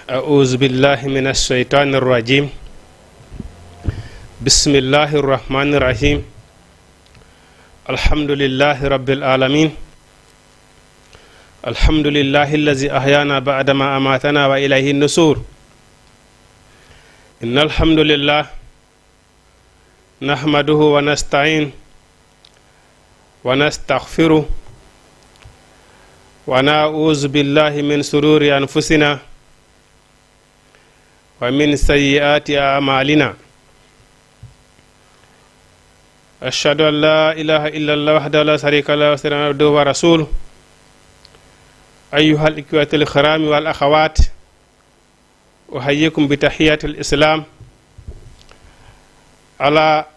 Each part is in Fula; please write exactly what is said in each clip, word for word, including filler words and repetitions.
أعوذ بالله من الشيطان الرجيم. بسم الله الرحمن الرحيم. الحمد لله رب العالمين. الحمد لله الذي أحيانا بعد ما أماتنا وإليه النشور. إن الحمد لله نحمده ونستعين ونستغفره ونعوذ بالله من شرور أنفسنا ومن سيئات أعمالنا. أشهد أن لا إله إلا الله وحده لا شريك له وأشهد أن عبده ورسوله. أيها الإخوة الكرام والأخوات، أحييكم بتحية الإسلام، ألا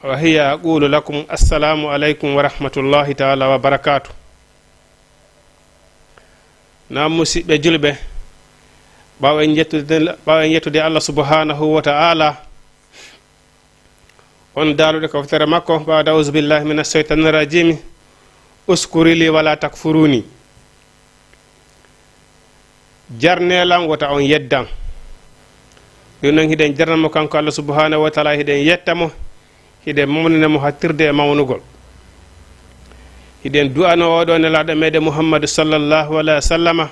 وهي أقول لكم السلام عليكم ورحمة الله تعالى وبركاته. Naam, musiɗɓe julɓe, ɓaawo en yettude, ɓaawo en yettude Allah subhanahu wa ta'ala, on daalude ko fetere makko, ɓaawo أعوذ بالله من الشيطان الرجيم، اشكر لي ولا تكفروني. Jarne lan, wota on yeddan. Ɗum noon, hiɗen jarna mo kanko Allah subhanahu wa ta'ala, hiɗen yetta mo, hiɗen mawnina mo hattirde e mawnugol. Hiɗen du'ano oɗo nelaaɗo meɗen Muhammadu sallallahu alayhi wa sallama.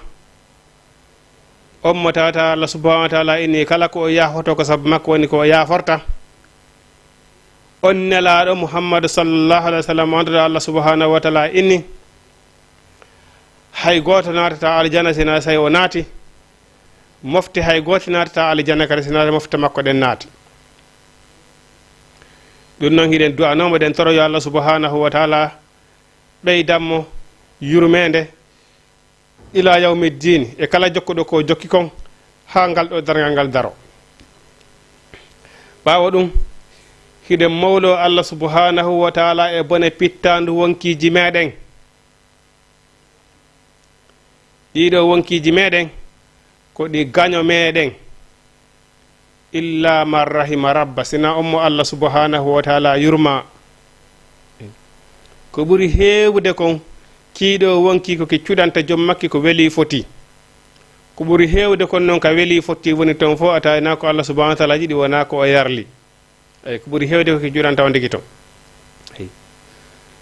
On mo tawata Allah subhanahu wa ta'ala inni kala ko o yaafoto ko sabu makko woni ko o yaaforta. On nelaaɗo Muhammadu sallallahu alayhi wa sallam, on tawata Allah subhanahu wa ta'ala inni hay gooto naatata aljanna sina sey o naati. Mofte hay gooto naatata aljanna kadi sina mofte makko ɗen naati. Ɗum noon, hiɗen du'anoo mo, ɗen toro yo Allah subhanahu wa ta'ala ɓeydan mo yurmeende ila yawmi diini, e kala jokkuɗo ko jokki kon, haa ngal ɗo darngal ngal daro. Ɓaawo ɗum, hiɗen mawloo Allah subhanahu wa ta'ala e bone pittaandu wonkiiji meɗen. Ɗiɗo wonkiiji meɗen ko ɗi gaño meɗen. Illa man rahima rabba, sina on mo Allah subhanahu wa ta'ala yurma. Ko ɓuri heewude kon, kiiɗo wonki ko ki cuɗanta joom makki ko weli foti. Ko ɓuri heewude kon noon ka weli foti woni toon fof, a tawi na ko Allah subhanahu wa ta'ala yiɗi, wona ko o yarli. Eyi, ko ɓuri heewde ko ki cuɗanta on tigi toon. Eyi.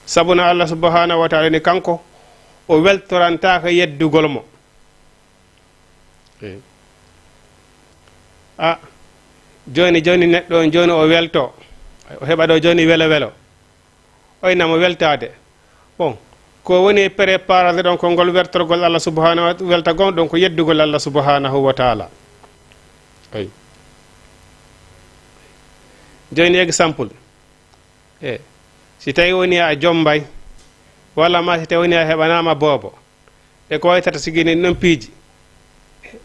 Sabu na Allah subhanahu wa ta'ala ni kanko, o weltorantaaka yeddugol mo. Eyi. A, jooni, jooni neɗɗo on, jooni o welto. O heɓa ɗo jooni welo welo. Oy na mo weltaade. Bon, ko woni préparade ɗon ko ngol wertorgol Allah subhanahu wa, weltagol ɗon ko yeddugol Allah subhanahu wa ta'ala. Eyi. Jooni exemple. E, si tawi woni a jombay, walla ma si tawi woni a heɓanaama boobo, e ko waytata sigini ɗum ɗon piiji.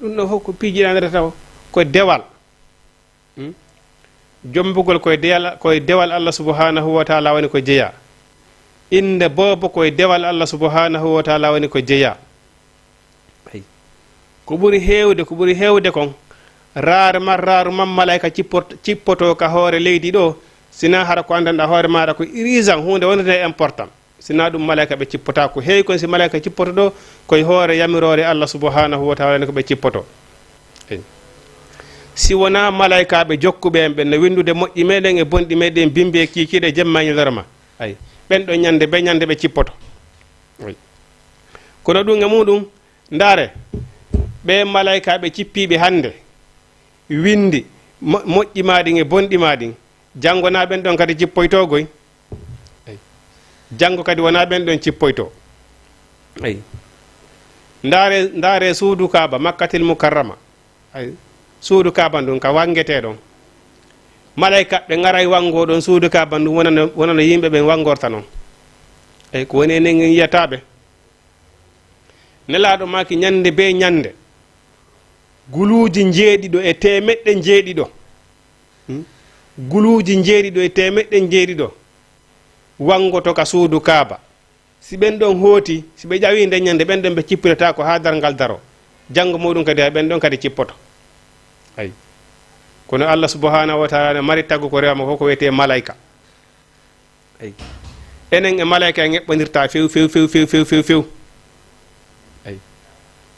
Ɗum ɗon fof ko piiji ɗi anndata taw ko dewal. Hmm? Jombugol koye dewal, koye dewal Allah subhanahu wa ta'ala woni ko jeyaa. Innde boobo koye dewal Allah subhanahu wa ta'ala woni ko jeyaa. Eyi. Ko ɓuri heewde, ko ɓuri heewde kon, rarement, rarement malayka cipport-, cippoto ka hoore leydi ɗo, sina hara ko anndanɗa hoore maaɗa ko urgent, huunde wonde important. Sina ɗum malayka ɓe cippota ko heewi kon, si malayka cippoto ɗo, koye hoore yamiroore Allah subhanahu wa ta'ala ne ko ɓe cippoto. Eyi. Si wona malaykaaɓe jokkuɓe en ɓen no winndude moƴƴi meɗen e bonɗi meɗen, bimbi e kiikiiɗe, jemma e ñalorma. Ayi. Ɓen ɗo ñande be ñande ɓe cippoto. Ayi. Kono ɗum e muɗum, ndaare, ɓe malaykaaɓe cippiiɓe hannde, winndi mo-, moƴƴi ma ɗin e bonɗi ma ɗin, janngo na ɓen ɗon kadi cippoytoo goy. Eyi. Janngo kadi wona ɓen ɗon cippoytoo. Eyi. Ndaare, ndaare suudu Kaaba, Makkatil Mukarrama. Ay, suudu Kaaba ndun ka wangetee ɗon. Malayka ɓe ngaray wangoo ɗon suudu Kaaba ndun wonano, wonano yimɓe ɓen wangorta non. Ay, ko woni enen en yiyata ɓe. Nelaaɗo maaki ñande be ñande. Guluuji njeeɗiɗo e teemeɗɗe njeeɗiɗo. Hmm? Guluuji njeeɗiɗo e teemeɗɗe njeeɗiɗo. Wangoto ka suudu Kaaba. Si ɓen ɗon hooti, si ɓe ƴawi nden ñande, ɓen ɗon ɓe cippirata ko haa darngal daro. Janngo muɗum kadi, hay ɓen ɗon kadi cippoto. Ay. Kono Allah subhanahu wa ta'ala ne mari taggu ko rewa mo ko, ko wiyetee malayka. Ay. Enen e malayka en eɓɓondirta few, few, few. Ay.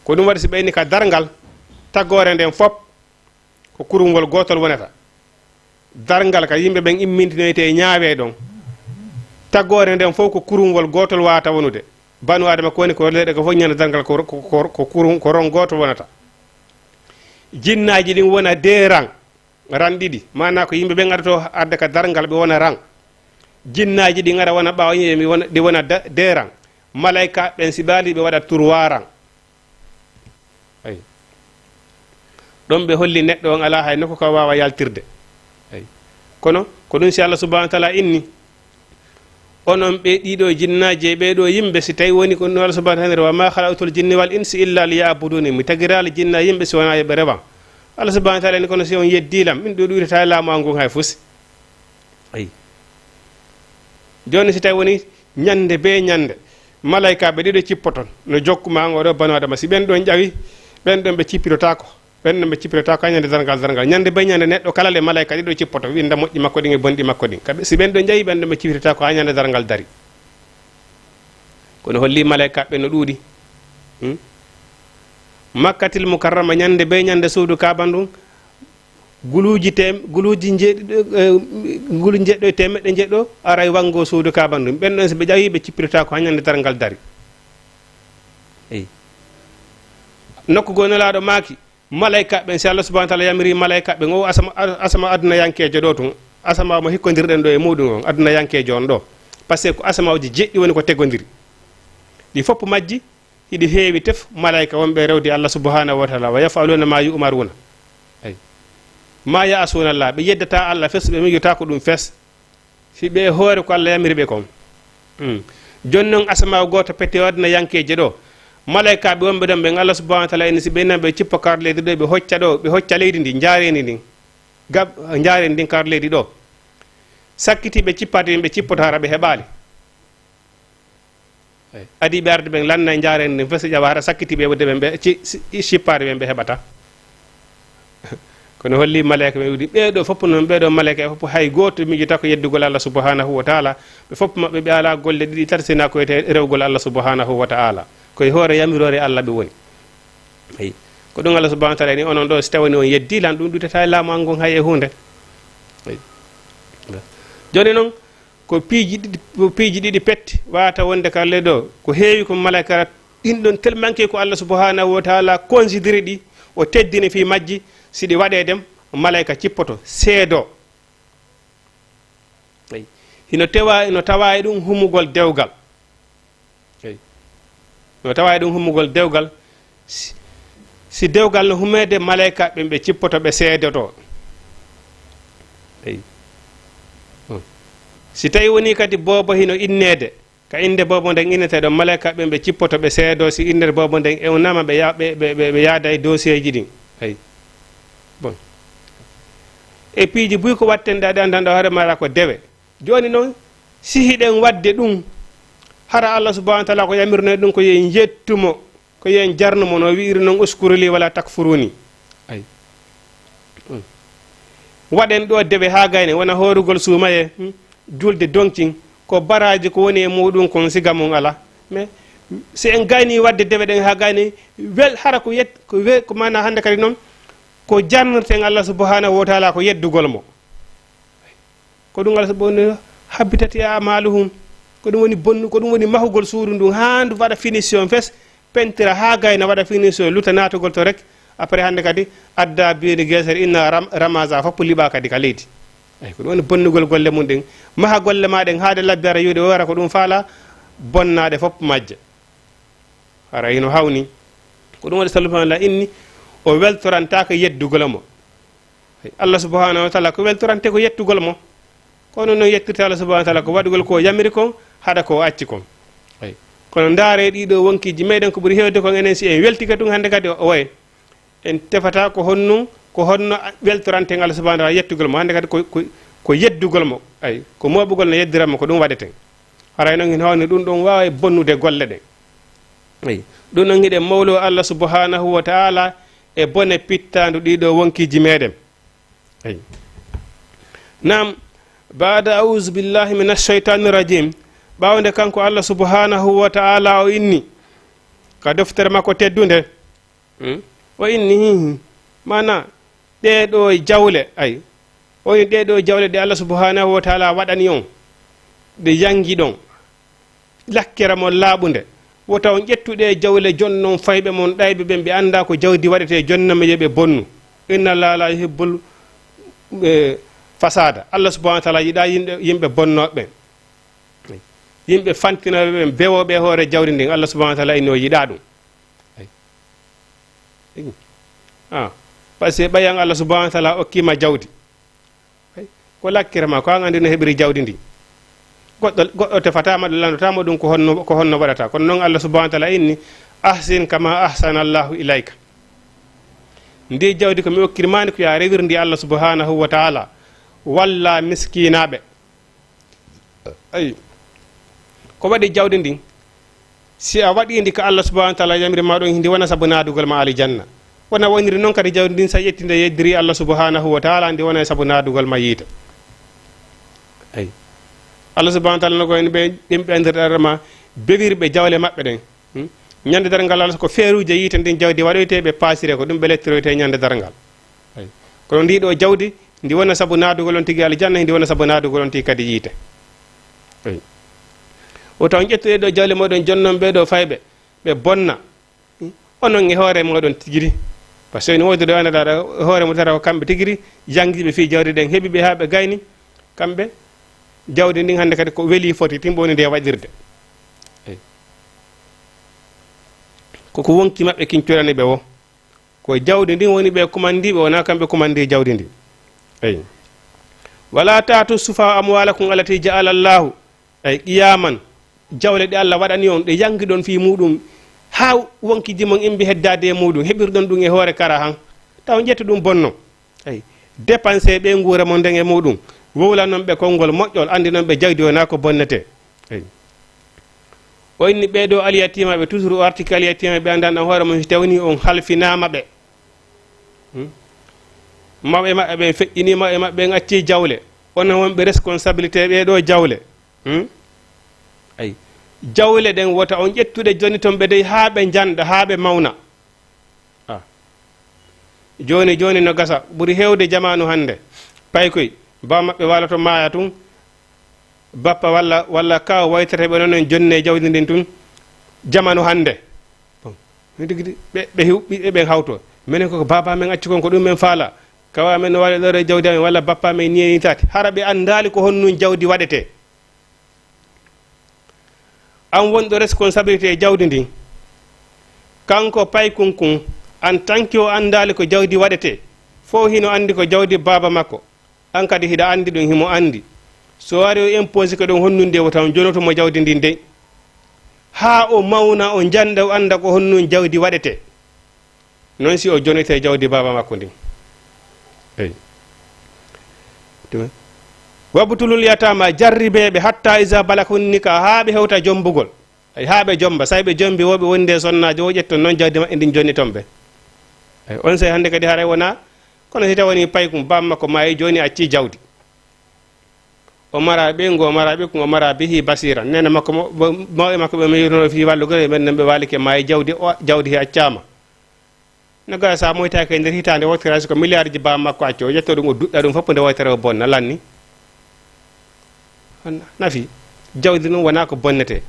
Ko ɗum waɗi si ɓeyni ka darngal, Taggoore nden fof ko kurungol gootol wonata. Darngal ka yimɓe ɓen immintinoyte e ñaawee ɗon. Taggoore nden fof ko kurungol gootol waawata wonude. Banu Aadama ko woni ko leyɗe ko fof ñande darngal ko, ko, ko, ko kurun-, ko ron gootol wonata. Jinnaaji ɗin wona de ran, ran ɗiɗi. Maanaa ko yimɓe ɓen adotoo adda ka darngal ɓe wona ran. Jinnaaji ɗin ara wona ɓaawo yimɓe mi wona, ɗi wona da-, de ran. Malayka ɓen si ɓaali ɓe waɗa turwa ran. Ay. Ɗon ɓe holli neɗɗo on alaa hay nokku ka waawa yaltirde. Ay. Kono ko ɗum si Allah subhanahu wa taala inni, onon ɓe ɗiɗo jinnaaji e ɓee ɗo yimɓe, si tawi woni ko ɗum Allah subhanahu wa taala, "Wa ma khalaqtul jinni wal insi illa liya'buduni." Mi tagiraali jinna e yimɓe si wonaa yo ɓe rewan. Allah subhanahu wa taala inni, "Kono si on yeddii lam, min ɗo ɗuurata e laamu an ngun hay fusi." Ay. Jooni si tawi woni ñande bee ñande, malaykaaɓe ɗiɗo cippoto, no jokku ma an oɗo banu Adama. Si ɓen ɗon ƴawi, ɓen ɗon ɓe cippitotaako. Ɓen ɗon ɓe cippitotaako haa ñande darngal, darngal. Ñande bee ñande neɗɗo kala le malayka ɗiɗo cippoto, winnda moƴƴi makko ɗin e bonɗi makko ɗin. Kaɓe, si ɓen ɗon ƴawi, ɓen ɗon ɓe cippitotaako haa ñande darngal dari. Kono holli malaykaaɓe no ɗuuɗi. Hmm? Makkatil Mukarrama ñande bee ñande suudu Kaaba ndun, guluuji tem-, guluuji njeeɗiɗo, eh, gulu njeɗɗo e teemeɗɗe njeɗɗo aray wanngo suudu Kaaba ndun. Ɓen ɗon si ɓe ƴawi, ɓe cippitotaako haa ñande darngal dari. Eyi. Nokku goo Nelaaɗo maaki, malayka ɓen, si Allah subhanahu wa taala yamiri malayka ɓen, o asama, asama adunayankeejo ɗo tun, asama mo hikkondirɗen ɗo e muɗum on, adunayankeejo on ɗo. Parce que ko asamawji jeɗɗi woni ko tegodiri. Ɗi fof majji, hiɗi heewi tef malayka wonɓe rewde Allah subhanahu wa taala, "Wa yaf'aluna ma yu'maruna." Ay. "Ma ya'suna Allah," ɓe yeddata Allah fes, ɓe miijotako ɗum fes. Si ɓe hoore ko Allah yamiri ɓe kon. Hmm. Jooni non asama gooto pete o adunayankeeje ɗo. Malaykaaɓe wonɓe ɗon ɓen Allah subhanahu wa taala inni si ɓe nani ɓe cippo kar leydi ɗo, ɓe hocca ɗo, ɓe hocca leydi ndi, njaareendi ndin. Gab-, njaareendi ndin kar leydi ɗo. Sakkiti ɓe cippade, ɓe cippoto hara ɓe heɓaali. Eyi. Adi ɓe arde ɓen lanna e njaareendi ndin, fes ƴawa hara sakkiti ɓe wonde ɓen ɓe ci-, si-, cippaade ɓen ɓe heɓata. Kono holli malaika ɓe wudi, ɓee ɗo fof noon, ɓee ɗo malaika fof hay gooto miijotako yeddugol Allah subhanahu wa taala. Ɓe fof maɓɓe ɓe alaa golle ɗiɗi tati sina ko wiyetee rewgol Allah subhanahu wa taala. Ko e hoore yamiroore Allah ɓe woni. Eyi. Ko ɗum Allah subhanahu wa taala ni onon ɗo, si tawani on yeddi lan, ɗum ɗutata e laamu an ngon hay e huunde. Eyi. Jooni noon, ko piiji ɗiɗi, ko piiji ɗiɗi petti wata wonde ka ley ɗo. Ko heewi ko malaika ɗin ɗon tellement que ko Allah subhanahu wa taala considéré ɗi, o teddini fii majji, si ɗi waɗee dem, malaika cippoto, seedo. Eyi. Hino tewa, hino tawa e ɗum humugol dewgal. Eyi. No tawa e ɗum humugol dewgal. Si, si dewgal no humeede, malaika ɓen ɓe cippoto, ɓe seedoto. Eyi. Hmm. Si tawi woni kadi boobo hino inneede, ka innde boobo nden innete ɗon, malaika ɓen ɓe cippoto, ɓe seedo si innde boobo nden ewnama, ɓe ya-, ɓe, ɓe, ɓe, ɓe yaada e dossier ji ɗin. Eyi. Bon. E piiji buy ko watten ɗa, ɗe anndan ɗo hoore maɗa ko dewe. Jooni noon, si hiɗen waɗde ɗum, hara Allah subhanahu wa taala ko yamirno ɗum ko yo en yettu mo, ko yo en jarnu mo, no wi'iri noon, "Uskuru li wala takfuruni." Ay. Hmm. Waɗen ɗo dewe haa gayne, wona hoorugol suumaye, hmm, julde donkcin, ko baraaji ko woni e muɗum kon siga mum alaa. Mais si en gayni waɗde dewe ɗen haa gayne, wel hara ko yet-, ko we-, ko maana hannde kadi noon, ko jarnirten Allah subhanahu wa taala ko yeddugol mo. Ko ɗum Allah subhanahu wa taala, "Habitat a'maluhum." Ko ɗum woni bonnu, ko ɗum woni mahugol suudu ndun haa ndu waɗa finition fes, pentira haa gayna, waɗa finition, luta naatugol to rek. Après hannde kadi adda biiri geesere inna ram-, ramaza fof liɓa kadi ka leydi. Eyi, ko ɗum woni bonnugol golle mum ɗen. Maha golle ma ɗen haa ɗe labbi ara yuuɗe o wara ko ɗum faala, bonnaɗe fof majje. Hara hino hawni. Ko ɗum waɗi subhanahu wa taala inni o weltorantaako yeddugol mo. Allah subhanahu wa taala ko weltorante ko yettugol mo. Kono noon yettirte Allah subhanahu wa taala ko waɗugol ko yamiri kon, haɗa ko acci kon. Eyi. Kono ndaare ɗiɗo wonkiiji meɗen ko ɓuri heewde kon enen si en weltike ɗum hannde kadi o waye. En tefata ko honno, ko honno weltoranten Allah subhanahu wa taala yettugol mo. Hannde kadi ko, ko, ko yeddugol mo. Eyi. Ko mooɓugol no yeddiran mo, ko ɗum waɗeten. Haray noon hino hawni ɗum ɗon waawa bonnude golle ɗen. Eyi. Ɗum ɗon hiɗen mawlo Allah subhanahu wa taala e bone pittaandu ɗiɗo wonkiiji meɗen. Eyi. Naam, baada auzu billahi min ashaytani rajim, ɓaawde kanko Allah subhanahu wa taala o inni ka deftere makko teddunde, hmm? O inni, hihi, mana ɗee ɗoo jawle, ay, o inni ɗee ɗoo jawle ɗe Allah subhanahu wa taala waɗani on, ɗe yangiɗon, lakkere mon laaɓunde, wota on ƴettu ɗee jawle jonnon fayɓe mon ɗayɓe ɓen, ɓe anndaa ko jawdi waɗetee, jonnon ɓe, yo ɓe bonnu. Inna Allaha la yuhibbul, eh, fasada. Allah subhanahu wa taala yiɗaa yimɓe, yimɓe bonnooɓe ɓen. Yimɓe fantinooɓe ɓen, bewooɓe e hoore jawdi ndin, Allah subhanahu wa taala inni o yiɗaa ɗum. Ay. Ah, parce que ɓayan Allah subhanahu wa taala okkii ma jawdi. Ay. Ko lakkere ma, ko an anndi no heɓiri jawdi ndi. Goɗɗo, goɗɗo tefataama ɗo, landotaama ɗum ko honno, ko honno waɗata. Kono noon Allah subhanahu wa taala inni, "Ahsin kama ahsana Allahu ilayka." Ndi jawdi ko mi okkiri ma ndi, ko yo a rewir ndi Allah subhanahu wa taala. Walla miskinaaɓe. Ayi. Ko waɗi jawdi ndin? Si a waɗi ndi ko Allah subhanahu wa taala yamiri ma ɗon, ndi wona sabu naadugol ma aljanna. Wona woniri noon kadi jawdi ndin, sa ƴetti ndi yeddiri Allah subhanahu wa taala, ndi wona sabu naadugol ma yiite. Ayi. Allah subhanahu wa taala no ko en ɓe, ɗin ɓe anndirɗa ma bewirɓe jawle maɓɓe ɗen. Hmm? Ñande darngal Allah ko feeruuje yiite ndin jawdi waɗoyte, ɓe paasire ko ɗum ɓe lettoroyte ñande darngal. Ayi. Kono ndi ɗo jawdi, ndi wona sabu naadugol on tigi aljanna, ndi wona sabu naadugol on tigi kadi yiite. Ayi. O taw ƴettuɗe ɗo jawle moɗon jonnon ɓe ɗo fayɓe, ɓe bonna. Onon e hoore moɗon tigi ri. Par ce que ene woodi ɗo anndaɗa e hoore mo tara ko kamɓe tigi ri, janngiiɓe fii jawdi ɗen, heɓi ɓe haa ɓe gayni. Kamɓe, jawdi ndin hannde kadi ko weli foti, timbo woni nde waɗirde. Ayi. Ko ko wonki maɓɓe kin cuɗani ɓe wo. Ko jawdi ndin woni ɓe kumandiiɓe, wonaa kamɓe kumandii jawdi ndin. Eyi. "Wala taatu sufa amwalakum allati ja'ala Allahu, ay, qiyaman." Jawle ɗe Allah waɗani on, ɗe yangiɗon fii muɗum, haa wonkiji mon imbi heddaade e muɗum, heɓirɗon ɗum e hoore kara han. Taw ƴetta ɗum bonno. Eyi. Dépensé ɓe nguura mon nden e muɗum. Wowlanon ɓe konngol moƴƴol, andinon ɓe jawdi wonaa ko bonnete. Eyi. O inni ɓee ɗoo alyatiimaaɓe, toujours o artike alyatiimaaɓe, ɓe anndan an hoore mum, si tawni on halfinaama ɓe. Hmm? Mawɓe maɓɓe ɓen feƴƴini, mawɓe maɓɓe ɓen acci jawle. Onon wonɓe responsabilité ɓee ɗoo jawle. Hmm? Ay. Jawle ɗen wota on ƴettuɗe joni ton ɓe dey haa ɓe njanda, haa ɓe mawna. Ah. Jooni jooni no gasa, ɓuri heewde jamaanu hannde. Paykoy, baa maɓɓe waaloto maaya tun, bappa walla, walla kaaw waytata ɓe noon en jonne jawdi ndin tun. Jamaanu hannde. Bon, min tigi ɓe, ɓe hiw-, ɓiɓɓe ɓen hawto. Minen ko, ko baaba men acci kon, ko ɗum men faala. Kaaw amen no waali ɗo e jawdi amen, walla bappa amen ni e ni taati. Hara ɓe anndaali ko honɗum jawdi waɗetee. An wonɗo responsabilité e jawdi ndin, kanko paykun kun, en tant que o anndaali ko jawdi waɗetee, fof hino anndi ko jawdi baaba makko, an kadi hiɗa anndi ɗum, himo anndi. So ari o imposi ko ɗum honɗum nde wota on jonoto mo jawdi ndin dey, haa o mawna, o njannda, o annda ko honɗum jawdi waɗetee. Noon si o jonitee jawdi baaba makko ndin. Eyi. Tuma. "Wabtulul yatama, jarribee ɓe, hatta iza balagun nika, haa ɓe hewta jombugol." Eyi, haa ɓe jomba. Say ɓe jombi, wo ɓe wondi e sonnaajo, wo ƴetton noon jawdi maɓɓe ndin, jonniton ɓe. Eyi, on say hannde kadi haray wonaa, kono si tawani paykun, baaba makko maayi, jooni accii jawdi. O mara ɓeyngu, o mara ɓikkun, o mara bihi basira. Neene makko mo, mo, mawɓe makko ɓe mo yurno fii wallugol, ɓe ɓen ɓe waalike maayi, jawdi o, jawdi he accaama. No gasa sa moytaaki e nder hitaande wootere, hay so ko miliyaarji baaba makko acci, o ƴetta ɗum, o duɗɗa ɗum fof nde wootere, o bonna, lanni. Nafi. Jawdi ɗum wonaa ko bonnetee.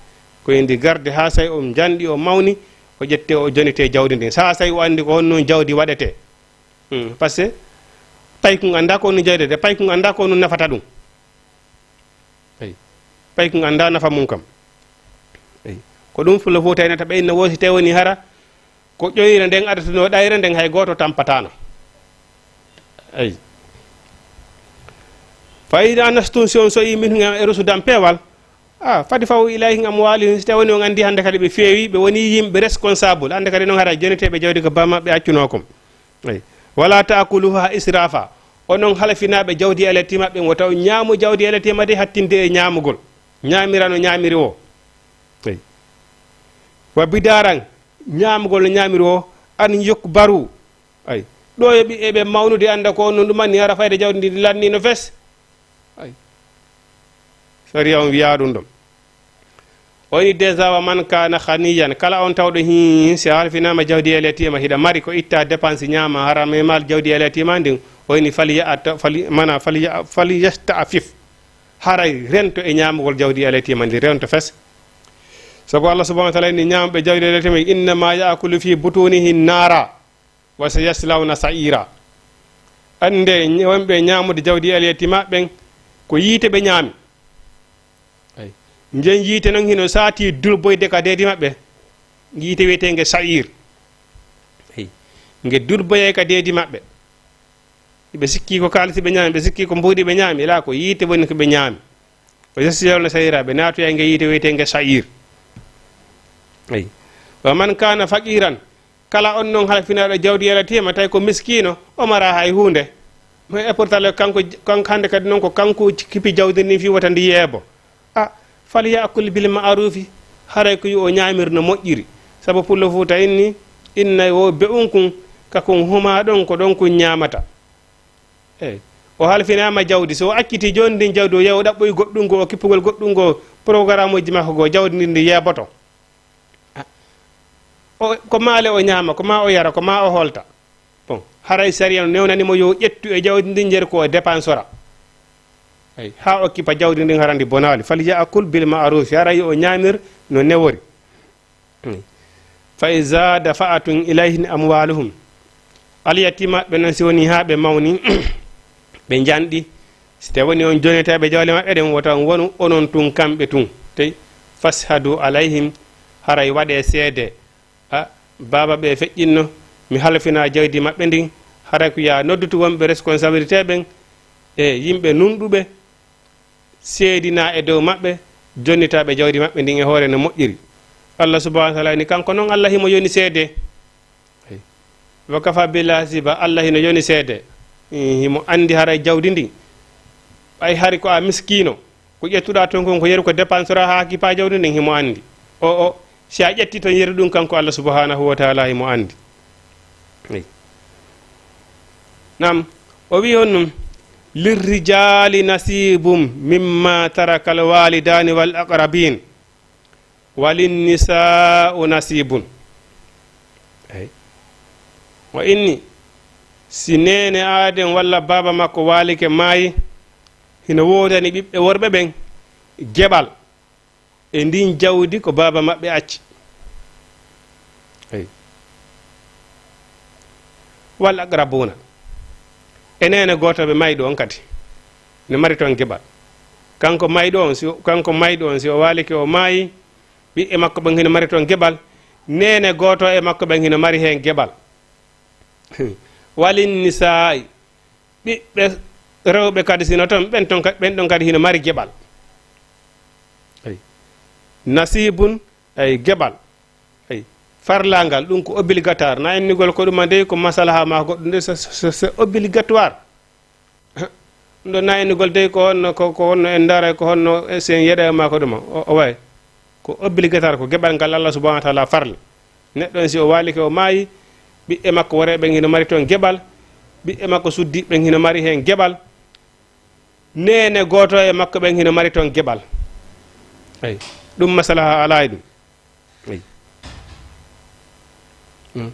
Ko e ndi garde haa say o njanɗi, o mawni, o ƴette, o jonitee jawdi ndin. Sa say o anndi ko honno jawdi waɗetee. Hmm, parce que paykun anndaa ko honno jawdi waɗetee, paykun anndaa ko honno nafata ɗum. Eyi. Paykun anndaa nafa mum kam. Eyi. Ko ɗum fulla fof tawi nata ɓe inna woosi tawi woni hara ko ƴoyre nden adatunoo ɗayre nden hay gooto tampataano. Eyi. Fa ida anastum, si on soyi min e rusudan peewal, a, fadi faw ilayhim amwalihim, si tawi woni on anndi hannde kadi ɓe feewi, ɓe woni yimɓe responsable, hannde kadi noon hara joniteeɓe jawdi ko baaba maɓɓe accunoo kon. Eyi. Wala taakuluha israfa. Onon halfinaaɓe jawdi e lette maɓɓe, wota on ñaamu jawdi e lette maɓɓe de hattinde e ñaamugol. Ñaamira no ñaamiri o. Eyi. Wa bidaran, ñaamugol no ñaamiri o, an yukbaru. Ay. Ɗo e ɓi-, eɓe mawnude annda ko on ɗum anni hara fayde jawdi ndi lanni no fes. Ay. Sariya on wiyaa ɗum ɗon. O ini déjà, wa man kana khaniyan, kala on tawɗo hin, si a halfinaama jawdi e letima, hiɗa mari ko itta dépense ñaama, hara mema jawdi e letima ndin, o ini fali ya atta, fali, mana fali ya, fali yasta'fif. Haray rento e ñaamugol jawdi e letima ndi, rento fes. Sabu Allah subhanahu wa ta'ala ini ñaamɓe jawdi e letima, innama ya'kulu fi butunihi nara, wa sayaslawna sa'ira. Annde wonɓe ñaamude jawdi e letima ɓen, ko yiite ɓe ñaami. Ay. Ngen yiite non hino saati durboyde ka deedi maɓɓe. Yiite wiyeteenge sa'ir. Ay. Nge durboyay ka deedi maɓɓe. Ɓe sikki ko kaalisi ɓe ñaami, ɓe sikki ko mbuuɗi ɓe ñaami, la ko yiite woni ko ɓe ñaami. O yasi yewno sa'ira, ɓe naatoya nge yiite wiyeteenge sa'ir. Ay. Wa man kana faqiran, kala on non halfinaaɗo jawdi e letima, tawi ko miskiino, o mara hay huunde. Mais e pourtant, kanko, kanko hannde kadi non ko kanko kipi jawdi ndin fii wota ndi yeebo. A, falyakul bil ma'rufi, haray ko yo o ñaamir no moƴƴiri. Sabu pullo Fuuta inni, inna wo be'un kun, ka kun huma ɗon, ko ɗon kun ñaamata. Eyi, o halfinaama jawdi, so o acciti jooni ndin jawdi, o yaha o ɗaɓɓoyi goɗɗun goo, o kippugol goɗɗun goo, programme uji makko goo, jawdi ndin ndi yeeboto. A, o, ko maa le o ñaama, ko maa o yara, ko maa o holta. Bon, haray sariya no newnani mo yo ƴettu e jawdi ndin, jeer ko o dépensora. Eyi, haa o kippa jawdi ndin, hara ndi bonaali. Fal ya'kul bil ma'ruf, haray yo o ñaamir no newori. Fa iza dafa'tum ilayhim amwaluhum. Alyatimaɓe non, si woni haa ɓe mawni, ɓe njanɗi, si tawi woni on jonneteeɓe jawle maɓɓe ɗen, wota on wonu onon tun kamɓe tun. Tey, fashhadu alayhim, haray waɗee seede. A, baaba ɓe feƴƴinno, mi halfina jawdi maɓɓe ndin, haray ko yo a noddutu wonɓe responsabilité ɓen e yimɓe nunɗuɓe, seedina e dow maɓɓe, jonnitaaɓe jawdi maɓɓe ndin e hoore no moƴƴiri. Allah subhanahu wa ta'ala ni, kanko non Allah himo yoni seede. Wa kafa billahi hasiba, Allah hino yoni seede. Eh, himo andi haray jawdi ndin. Ɓay hari ko a miskiino, ko ƴettuɗaa ton kon ko yeru ko dépensora haa kippaa jawdi ndin, himo andi. O, o, si a ƴetti ton yeru ɗum, kanko Allah subhanahu wa ta'ala himo andi. Nam, o wi'i on ɗum, lirrijali nasibum mimma tarakal walidani wal aqrabin, walin nisa'u nasibun. Eyi. O inni, si neene aaden walla baaba makko waalike maayi, hino woodani ɓiɓɓe worɓe ɓen geɓal e ndin jawdi ko baaba maɓɓe acci. Eyi. Wal aqrabuna. E neene gooto ɓe mayɗo on kadi. Ne mari toon geɓal. Kanko mayɗo on, si, kanko mayɗo on, si o waalike o maayi, ɓiɓɓe makko ɓen hino mari toon geɓal. Neene gooto e makko ɓen hino mari heen geɓal. Walin nisaa'i. Ɓiɓɓe rewɓe kadi sino toon, ɓen toon ka-, ɓen ɗon kadi hino mari geɓal. Eyi. Nasibun, eyi, geɓal. Eyi. Farlangal, ɗum ko obligatoire. Na innugol ko ɗuma dey, ko masalaha ma goɗɗum dey, c'est, c'est, c'est obligatoire. Ɗum ɗo na innugol dey ko honno, ko, ko honno en ndaara, ko honno sen yeɗa ma ko ɗuma. O, o way. Ko obligatoire, ko geɓal ngal Allah subhanahu wa ta'ala farli. Neɗɗo on, si o waalike, o maayi, ɓiɓɓe makko worɓe ɓen hino mari toon geɓal, ɓiɓɓe makko suddiiɓe ɓen hino mari heen geɓal, neene gooto e makko ɓen hino mari toon geɓal. Eyi, ɗum masalaha alaa e ɗum. Eyi. Mm.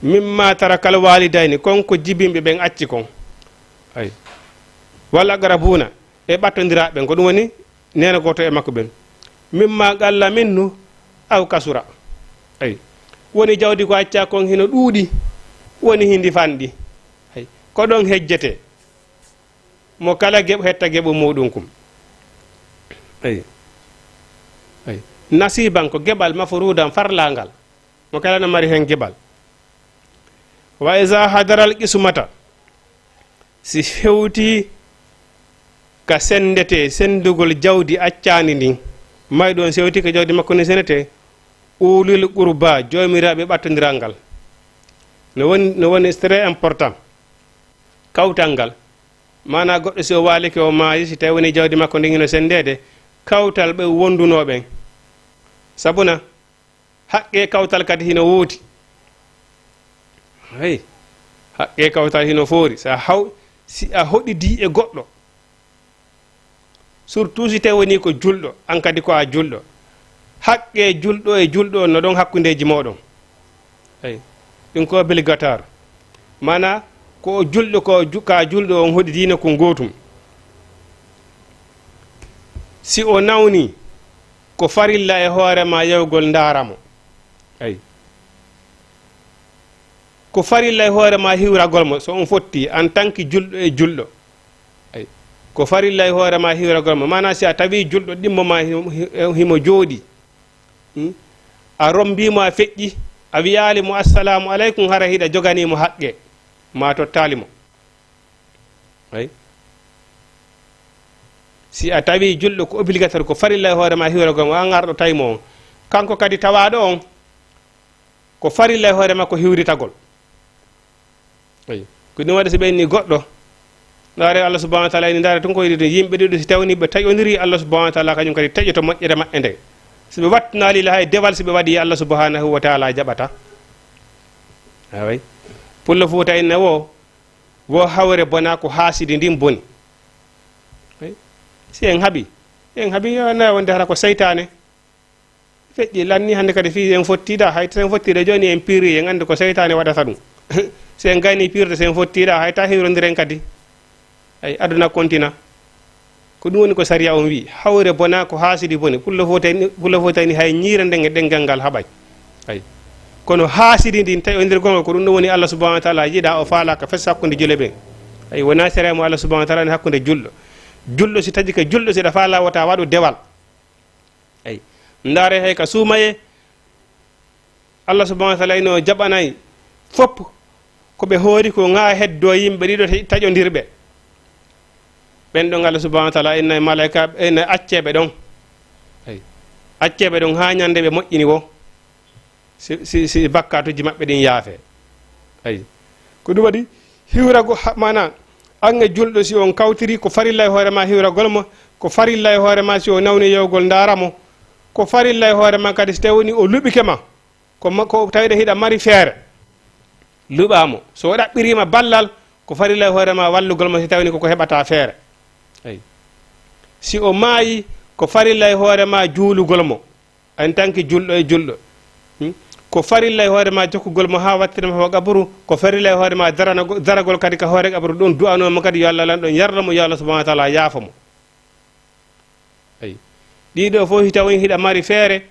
Mimma tarakal walidayni, kon ko jibinɓe ɓen acci kon. Eyi. Wal aqrabuna, e ɓattondiraaɓe ɓen, ko ɗum woni neene gooto e makko ɓen. Mimma qalla minhu aw kasura. Eyi. Woni jawdi ko accaa kon hino ɗuuɗi, woni hindi fanɗi. Eyi. Ko ɗon hejjetee. Mo kala geɓ-, hetta geɓo muuɗum kum. Eyi. Eyi. Nasiban ko geɓal mafruudan farlaangal. Mo kala no mari heen geɓal. Wa iza hadaral qismata. Si hewtii ka senndetee, senndugol jawdi accaandi ndin, mayɗo on si hewtii ka jawdi makko ndin senndetee, ulil qurba, joomiraaɓe ɓattondiral ngal. No woni, no woni très important. Kawtal ngal, maanaa goɗɗo si o waalike o maayi, si tawi woni jawdi makko ndin hino senndeede, kawtal ɓe wondunoo ɓen. Sabuna, haqqee kawtal kadi hino woodi. Hey, haqqee kawtal hino foori. Si a haw-, si a hoɗidii e goɗɗo, Surtout si tawi woni ko julɗo, an kadi ko a julɗo. Haqqe julɗo e julɗo no ɗon hakkundeji mooɗon. Eyi. Ɗum ko obligatoire. Mana ko o julɗo, ko ju-, ka julɗo on hoɗi diina ko gootum. Si o nawni, ko farilla e hoore ma yewgol ndaara mo. Eyi. Ko farilla e hoore ma hiwragol mo, so on fotti, en tant que julɗo e julɗo. Eyi. Ko farilla e hoore ma hiwragol mo. Mana si a tawi julɗo ɗimmo ma himo, hi-, himo jooɗi. Hmm? A rombi mo, a feƴƴi, a wiyaali mo, "Assalamu aleykum," hara hiɗa jogani mo haqqe. Ma tottaali mo. Eyi. Si a tawi julɗo ko obligatoire, ko farilla e hoore ma hiwragol mo, an arɗo tawi mo on. Kanko kadi tawaaɗo on, ko farilla e hoore makko hiwritagol. Eyi. Ko ɗum waɗi si ɓe inni goɗɗo, ndaare Allah subhanahu wa taala inni, ndaare tun ko yiɗi ɗum, yimɓe ɗiɗo si tawni ɓe taƴondiri, Allah subhanahu wa taala kañum kadi taƴoto moƴƴere maɓɓe nden. Si ɓe wattinaali la hay dewal, si ɓe waɗi Allah subhanahu wa taala jaɓata. Away. Pullo Fuuta inna wo, wo hawre bona ko haasidi ndin boni. Eyi. Si en haɓi, en haɓi, yo na wonde hara ko seytaane. Feƴƴi lanni hannde kadi fii en fottiida, hay so en fottiida jooni en piiri, en anndi ko seytaane waɗata ɗum. So en gayni piirde, so en fottiida, hay ta hiwrondiren kadi. Ay, aduna kontina. Ko ɗum woni ko sariya on wi'i. Hawre bona ko haasidi boni. Pullo fotani, pullo fotani hay ñiire nden e ɗenngal ngal haɓay. Ay. Kono haasidi ndin taƴondirgol ngol ko ɗum ɗum woni Allah subhanahu wa taala yiɗa, o faala ka fes hakkunde juule ɓen. Ay, wona sariya mo Allah subhanahu wa taala ni hakkunde julɗo. Julɗo si taƴi ka julɗo, si ɗa faala wota waɗu dewal. Eyi. Ndaare hay ka suumaye, Allah subhanahu wa taala ino jaɓanay fop ko ɓe hoori ko ŋa heddo yimɓe ɗiɗo ta-, taƴondirɓe. Ɓen ɗon Allah subhanahu wa taala inna malaika, inna acceɓe ɗon. Eyi. Acceɓe ɗon haa ñande ɓe moƴƴini wo. Si, si, si bakkaatuji maɓɓe ɗin yaafe. Ayi. Ko ɗum waɗi hiwrago ha-, mana, an e julɗo si on kawtiri, ko farilla e hoore ma hiwragol mo, ko farilla e hoore ma si o nawni yewgol ndaara mo, ko farilla e hoore ma kadi si tawi woni o luɓike ma, ko ma, ko tawiɗo hiɗa mari feere, luɓa mo. So o ɗaɓɓirima ballal, ko farilla e hoore ma wallugol mo si tawi ni ko ko heɓata feere. Ayi. Si o maayi, ko farilla e hoore ma juulugol mo. En tant que julɗo e julɗo. Hmm? Ko farilla e hoore ma jokkugol mo haa wattirma ho qaburu, ko farilla e hoore ma daranago-, daragol kadi ka hoore qaburu, ɗum du'anoo mo kadi yo Allah lanɗo yarno mo, yo Allah subhanahu wa taala yaafo mo. Ayi. Ɗiɗo fof hita woni hiɗa mari feere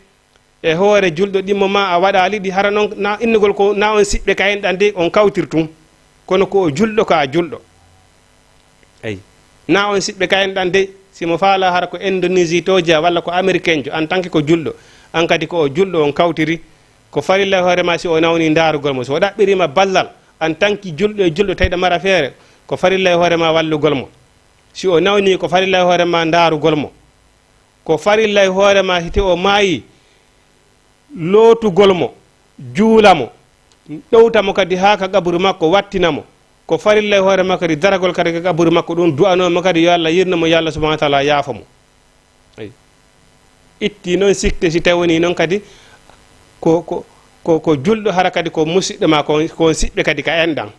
e hoore julɗo ɗimmo ma a waɗaali ɗi, hara noon na innugol ko na on siɓɓe ka enɗan de on kawtir tun. Kono ko o julɗo, ko a julɗo. Eyi. Na on siɓɓe ka enɗan dey, si mo faala hara ko Indonésie to jeya walla ko Américain jo, en tant que ko julɗo, an kadi ko o julɗo on kawtiri, ko farilla e hoore ma si o nawni ndaarugol mo. So o ɗaɓɓirima ballal, en tant que julɗo e julɗo tawiɗo mara feere, ko farilla e hoore ma wallugol mo. Si o nawni, ko farilla e hoore ma ndaarugol mo. Ko farilla e hoore ma hite o maayi, lootugol mo, juula mo, ɗowta mo kadi haa ka qaburu makko, wattina mo. Ko farilla e hoore makko kadi daragol kadi ka qaburu makko, ɗum du'anoo mo kadi yo Allah yirno mo, yo Allah subhanahu wa taala yaafo mo. Eyi. Itti noon sikte si tawi woni noon kadi ko, ko, ko, ko julɗo, hara kadi ko musiɗɗo ma, ko, ko on siɓɓe kadi ka enɗan.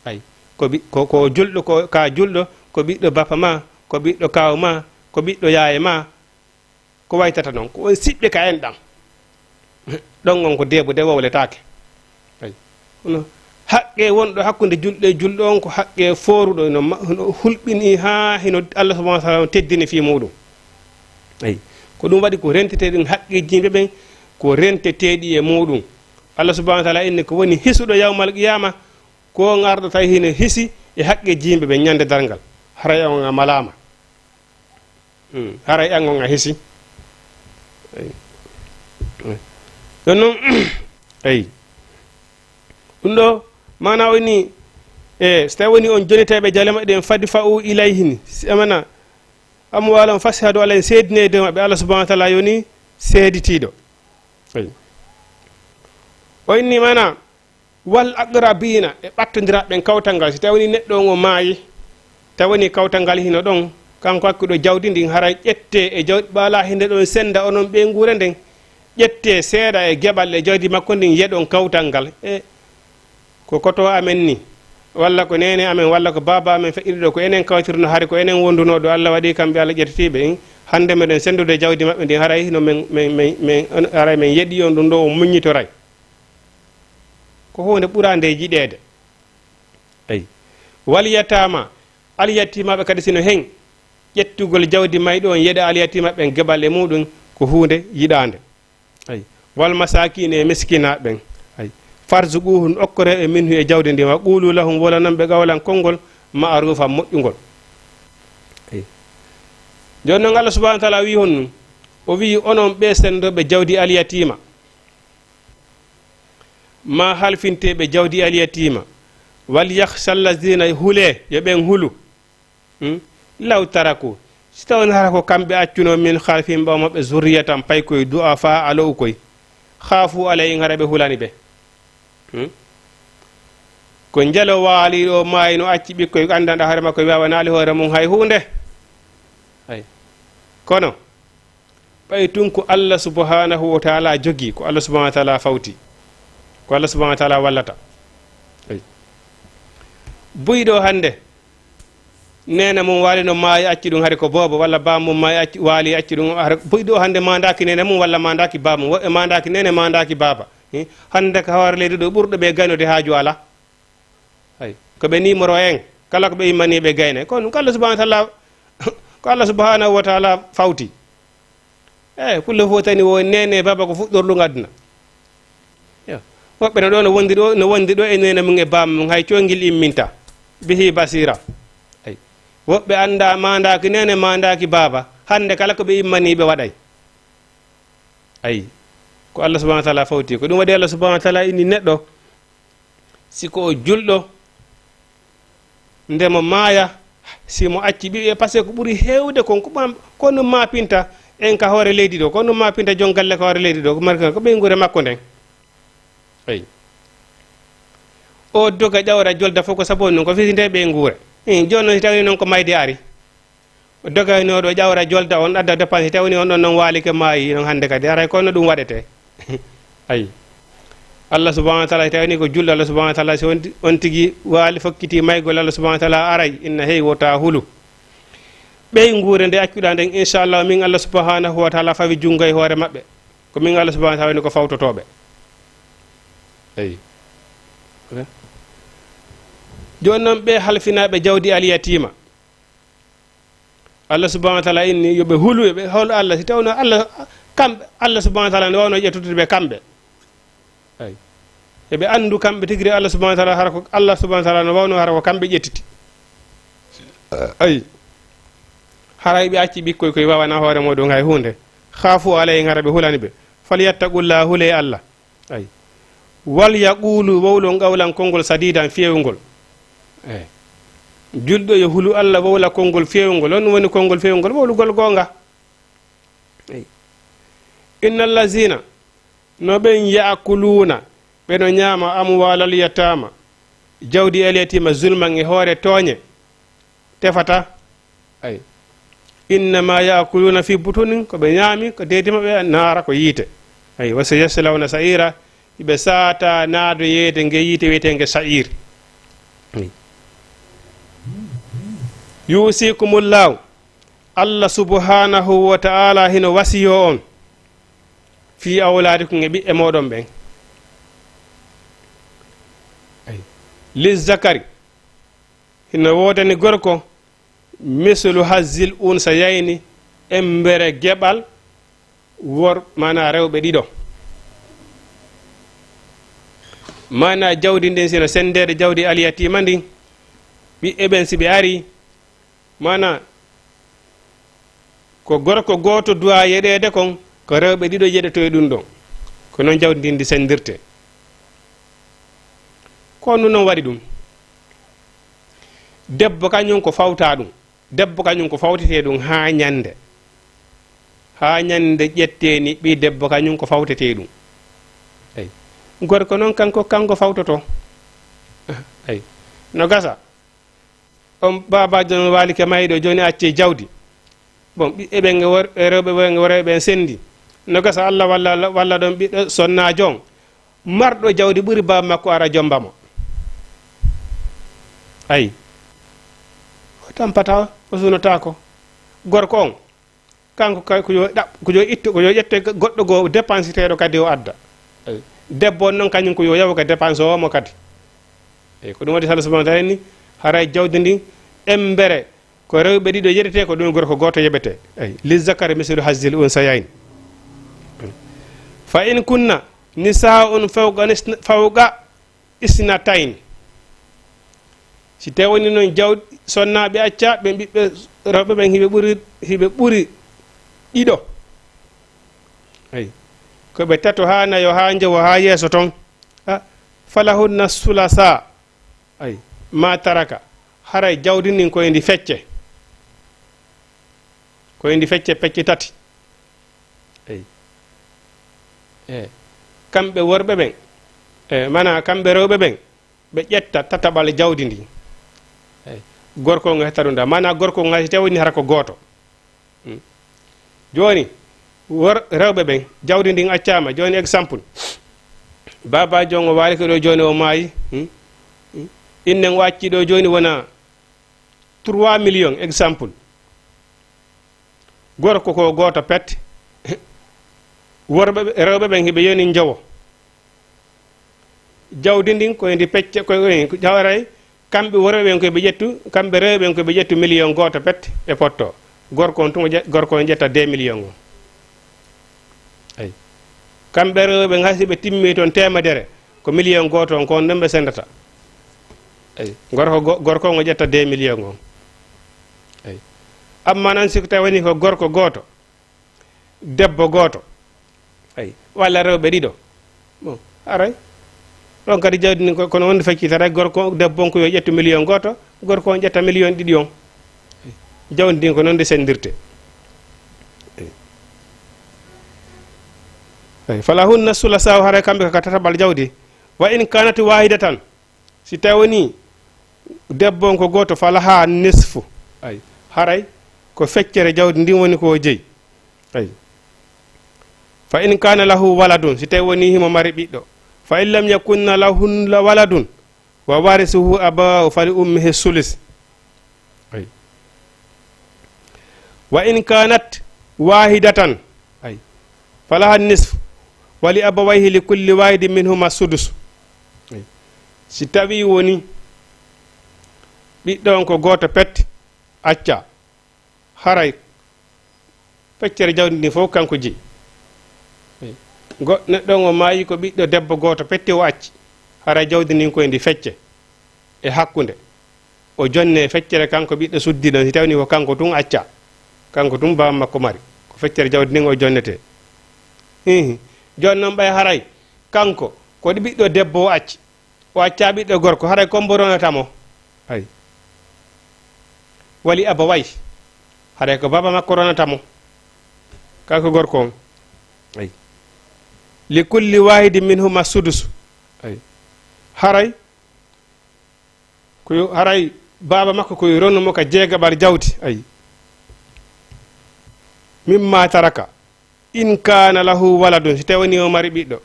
Eyi. Ko bi-, ko, ko julɗo, ko ka julɗo, ko ɓiɗɗo bappa ma, ko ɓiɗɗo kaaw ma, ko ɓiɗɗo yaaye ma, ko waytata noon, ko on siɓɓe ka enɗan. Ɗon on ko deebude wowletaake. Eyi. Kono haqqe wonɗo hakkunde julɗo e julɗo on ko haqqe fooruɗo, no ma-, no hulɓini haa hino Allah subhanahu wa taala on teddini fii muuɗum. Eyi. Ko ɗum waɗi ko renteteeɗi ɗum haqqeeji yimɓe ɓen, ko renteteeɗi e muuɗum. Allah subhanahu wa taala inni ko woni hisuɗo yawmal qiyama, ko ngarɗo tawi hino hisi e haqqeeji yimɓe ɓen ñande darngal. Haray on a malaama. Hmm, haray an on a hisi. Eyi. Ɗon noon, eyi. Ɗum ɗo, maana woni, e, so tawi woni on joniteeɓe jale maɓɓe ɗen, fadi fa'u ilayhin. Si amana, amwaalahum fashhadu alayhim, seedine e dow maɓɓe, Allah subhanahu wa taala yoni seeditiiɗo. Eyi. O inni maana, wal aqrabiina, e ɓattondiraaɓe ɓen kawtal ngal. Si tawi woni neɗɗo on o maayi, tawi woni kawtal ngal hino ɗon, kanko hakkuɗo jawdi ndin, haray ƴettee e jawdi ɓaala hinde ɗon senda onon ɓeynguure nden, ƴettee seeɗa e geɓal e jawdi makko ndin, yeɗon kawtal ngal. E ko koto amen ni, walla ko neene amen, walla ko baaba amen feƴƴiɗo ɗo, ko enen kawtirno, hari ko enen wonduno ɗo, Allah waɗi kamɓe Allah ƴettitiiɓe en. Hannde meɗen senndude jawdi maɓɓe ndin, haray no men, men, men, men, haray men yeɗi on ɗum ɗo, on muññitoray. Ko huunde ɓuraande e yiɗeede. Eyi. Wal yataama, alyatiimaaɓe kadi sino hen, ƴettugol jawdi mayɗo on, yeɗa alyatiima ɓen geɓal e muɗum, ko huunde yiɗaande. Ay. Wal masaakiina, e miskinaaɓe ɓen. Ay. Farzuquhum, okkore ɓe minhu, e jawdi ndin. Wa quulu lahum, wolanon ɓe qawlan konngol, ma'ruufan, moƴƴungol. Ay. Jooni non, Allah subhanahu wa taala wii honɗum? O wii, onon ɓe senndooɓe jawdi alyatiima, ma halfinteeɓe jawdi alyatiima. Wal yakhsha allazina, hulee, yo ɓen hulu. Hmm? Law taraku, si tawno hara ko kamɓe accuno, min khalfihim, ɓaawo maɓɓe, zurriyatan, paykoy, du'afa, alo'u koy, khafu alayhim, hara ɓe hulani ɓe. Hmm? Ko njalo waali ɗo, maayi, no acci ɓikkoy, anndanɗa hoore makko, waawanaali hoore mum hay huunde. Ay. Kono ɓay tun ko Allah subhanahu wa taala jogii, ko Allah subhanahu wa taala fawti, ko Allah subhanahu wa taala wallata. Ay. Buy ɗo hannde, neene mum waali no maayi acci ɗum hari ko boobo, walla baaba mum maayi acci, waali acci ɗum hari, buy ɗo hannde maandaaki neene mum walla maandaaki baaba mum, woɓɓe maandaaki neene, maandaaki baaba. Hi, hannde ka hoore leydi ɗo ɓurɗo ɓe gaynude haaju alaa. Hay, ko ɓe numéro en, kala ko ɓe immanii ɓe gaynay. Kono ɗum ko Allah subhanahu wa taala, ko Allah subhanahu wa taala fawti. Eyi, kulle fof tani wo neene baaba ko fuɗɗorɗum aduna. Yo. Woɓɓe no ɗo no wondi ɗo, no wondi ɗo e neene mum e baaba mum, hay coyngel imminta. Bihi basira. Eyi. Woɓɓe annda maandaaki neene, maandaaki baaba. Hannde kala ko ɓe immanii ɓe waɗay. Ayi. Ko Allah subhanahu wa taala fawti. Ko ɗum waɗi Allah subhanahu wa taala inni neɗɗo, si ko o julɗo, nde mo maaya, si mo acci ɓiɓɓe, parce que ko ɓuri heewde kon, ko ɓam-, ko no maapinta en ka hoore leydi ɗo, ko no maapinta jon galle ka hoore leydi ɗo, ko marka ko ɓeynguure makko nden. Eyi. O doga ƴawra jolda fof ko sabu on ɗum, ko fii nde ɓeynguure. Eyi, jooni noon si tawii noon ko mayde ari. Dogaynooɗo ƴawra jolda on, adda dépense, tawni on ɗon noon waalike maayi noon hannde kadi, aray kono ɗum waɗetee. Ayi. Allah subhanahu wa taala, tawni ko julɗo Allah subhanahu wa taala, si on, on tigi waali fokkiti maygol Allah subhanahu wa taala, aray, inna hey, wota hulu. Ɓeynguure nde accuɗaa nden, inchallah, min Allah subhanahu wa taala fawi junngo e hoore maɓɓe. Ko min Allah subhanahu wa taala woni ko fawtotooɓe. Eyi. Jooni noon ɓe halfinaaɓe jawdi alyatiima. Allah subhanahu wa taala inni yo ɓe hulu, yo ɓe hol Allah. Si tawno Allah, kamɓe, Allah subhanahu wa taala no wawno ƴettude ɓe kamɓe. Ay. Eɓe anndu kamɓe tigi rewɓe Allah subhanahu wa taala, hara ko Allah subhanahu wa taala no wawno hara ko kamɓe ƴettiti. Ay. Haray ɓe acci ɓikkoy koye wawana hoore muɗum hay huunde. Khafu alayhim, hara ɓe hulani ɓe. Falyattaqullaha, hule Allah. Ay. Wal yaqulu, wowlon qawlan, konngol sadidan, feewngol. Ay. Julɗo yo hulu Allah, wowla konngol feewngol. On woni konngol feewngol, wowlugol goonga. Ay. Innal lazina, no ɓen ya'kuluna, ɓe no ñaama amwalal yatama, jawdi al yatima, zulman, e hoore tooñe, tefata. Ay. Innama ya'kuluna fi butunin, ko ɓe ñaami, ko deedi maɓɓe naara ko yiite. Ay, wa sayaslawna sa'ira, ɓe saata naadoyeede nge yiite wiyeteenge sa'ir. Ay. Yusikumullahu, Allah subhanahu wa ta'ala hino wasiyo on fi awladikum, e ɓiɓɓe moɗon ɓen. Ay. Lizzakari, hino woodani gorko, mislu hazzil unsayayni, embere geɓal wor-, maana rewɓe ɗiɗo. Maana jawdi ndin sino senndeede jawdi alyatima ndin, ɓiɓɓe ɓen si ɓe ari, maana ko gorko gooto duwa yeɗeede kon, ko rewɓe ɗiɗo yeɗoto e ɗum ɗon. Ko noon jawdi ndin ndi senndirte. Ko ɗum noon waɗi ɗum. Debbo kañum ko fawta ɗum. Debbo kañum ko fawtetee ɗum haa ñande. Haa ñande ƴettee ni ɓii debbo kañum ko fawtetee ɗum. Eyi. Gorko noon kanko, kanko fawtoto. Eyi. No gasa. On baabaajo noon waalike mayɗo, jooni accee jawdi. Bon, ɓiɓɓe ɓen e wor-, e rewɓe ɓen e worɓe ɓen senndi. No gasa Allah walla, walla ɗon ɓiɗɗo sonnaajo on. Marɗo jawdi ɓuri baaba makko ara jomba mo. Ay. O tampata, o sunotaako. Gorko on, kanko kay ko yo ɗaɓ-, ko yo ittu, ko yo ƴetto goɗɗo goo dépensiteeɗo kadi o adda. Ay. Debbo on noon kañum ko yo yahu ka dépense o mo kadi. Ay, ko ɗum waɗi Allah subhanahu wa taala ni, haray jawdi ndin embere ko rewɓe ɗiɗo yeɗetee, ko ɗum gorko gooto yeɓetee. Ay, lizzakari mislu hazzil unsayayni. Fa in kunna nisaa'un fawqa nis-, fawqa isnatayni. Si tawii woni noon jawdi sonnaaɓe accaa, ɓen ɓiɓɓe rewɓe ɓen hiɓe ɓuri, hiɓe ɓuri ɗiɗo. Ay. Ko ɓe tato haa nayo haa njowo haa yeeso ton. A, falahunna sulasa. Ay. Ma taraka. Haray jawdi ndin ko e ndi fecce. Ko e ndi fecce pecce tati. Eyi. E kamɓe worɓe ɓen, e mana kamɓe rewɓe ɓen, ɓe ƴetta tataɓal jawdi ndin. Eyi. Gorko on hetta ɗum ɗa. Mana gorko on hay si tawii ni hara ko gooto. Hmm. Jooni, wor-, rewɓe ɓen, jawdi ndin accaama. Jooni exemple, baabaajo on o waalike ɗo jooni o maayi. Hmm. Hmm. Innen o acci ɗo jooni wona trois millions, exemple. Gorko ko gooto pet. Worɓe ɓe, rewɓe ɓen hiɓe yoni njowo. Jawdi ndin ko e ndi pecce, ko e, ko haray kamɓe worɓe ɓen ko ɓe ƴettu, kamɓe rewɓe ɓen ko ɓe ƴettu million gooto pet e potto. Gorko on tun o ƴe-, gorko on ƴetta deux millions on. Ay. Kamɓe rewɓe ɓen hay si ɓe timmi toon teemedere, ko million gooto on ko on ɗon ɓe sendata. Ay. Gorko go-, gorko on o ƴetta deux millions on. Ay. Amma noon si ko tawi woni ko gorko gooto, debbo gooto, ay, walla rewɓe ɗiɗo, bon, haray ɗon kadi jawdi ndin ko, kono wonde feccitata gorko, debbo on ko yo ƴettu million gooto, gorko on ƴetta million ɗiɗi on. Ay. Jawdi ndin ko noon nde sendirte. Ay. Ay, falahunna sulasa'u, haray kamɓe ko ka tataɓal jawdi. Wa in kanat wahidatan, si tawi woni debbo on ko gooto, falaha nisfu. Ay, haray ko feccere jawdi ndin woni ko o jeyi. Ay. Fa in kana lahu waladun, si tawi woni himo mari ɓiɗɗo. Fa in lam yakunna lahu waladun, wa warisuhu abawahu, fali ummihi sulus. Ay. Wa in kanat wahidatan, ay, falaha nisf, wa li abawayhi li kulli wahidin minhuma sudus. Ay. Si tawi woni ɓiɗɗo on ko gooto pet, acca, haray feccere jawdi ndin fof kanko jeyi. Go-, neɗɗo on o maayi ko ɓiɗɗo debbo gooto pet o acci, haray jawdi ndin ko e ndi fecce e hakkunde. O jonne feccere kanko ɓiɗɗo suddiiɗo, si tawni ko kanko tun acca. Kanko tun baaba makko mari. Ko feccere jawdi ndin o jonnete. Hihi. Jooni noon ɓay haray kanko ko ɓiɗɗo debbo o acci. O accaa ɓiɗɗo gorko, haray ko mbo ronata mo. Ay. Wa li abawayhi. Haray ko baaba makko ronata mo. Kanko gorko on. Ay. Li kulli wahidin minhuma sudus. Ay. Haray ko yo, haray baaba makko ko yo ronu mo ka jeegaɓal jawdi. Ay. Mimma taraka. In kana lahu waladun, si tawi woni o mari ɓiɗɗo.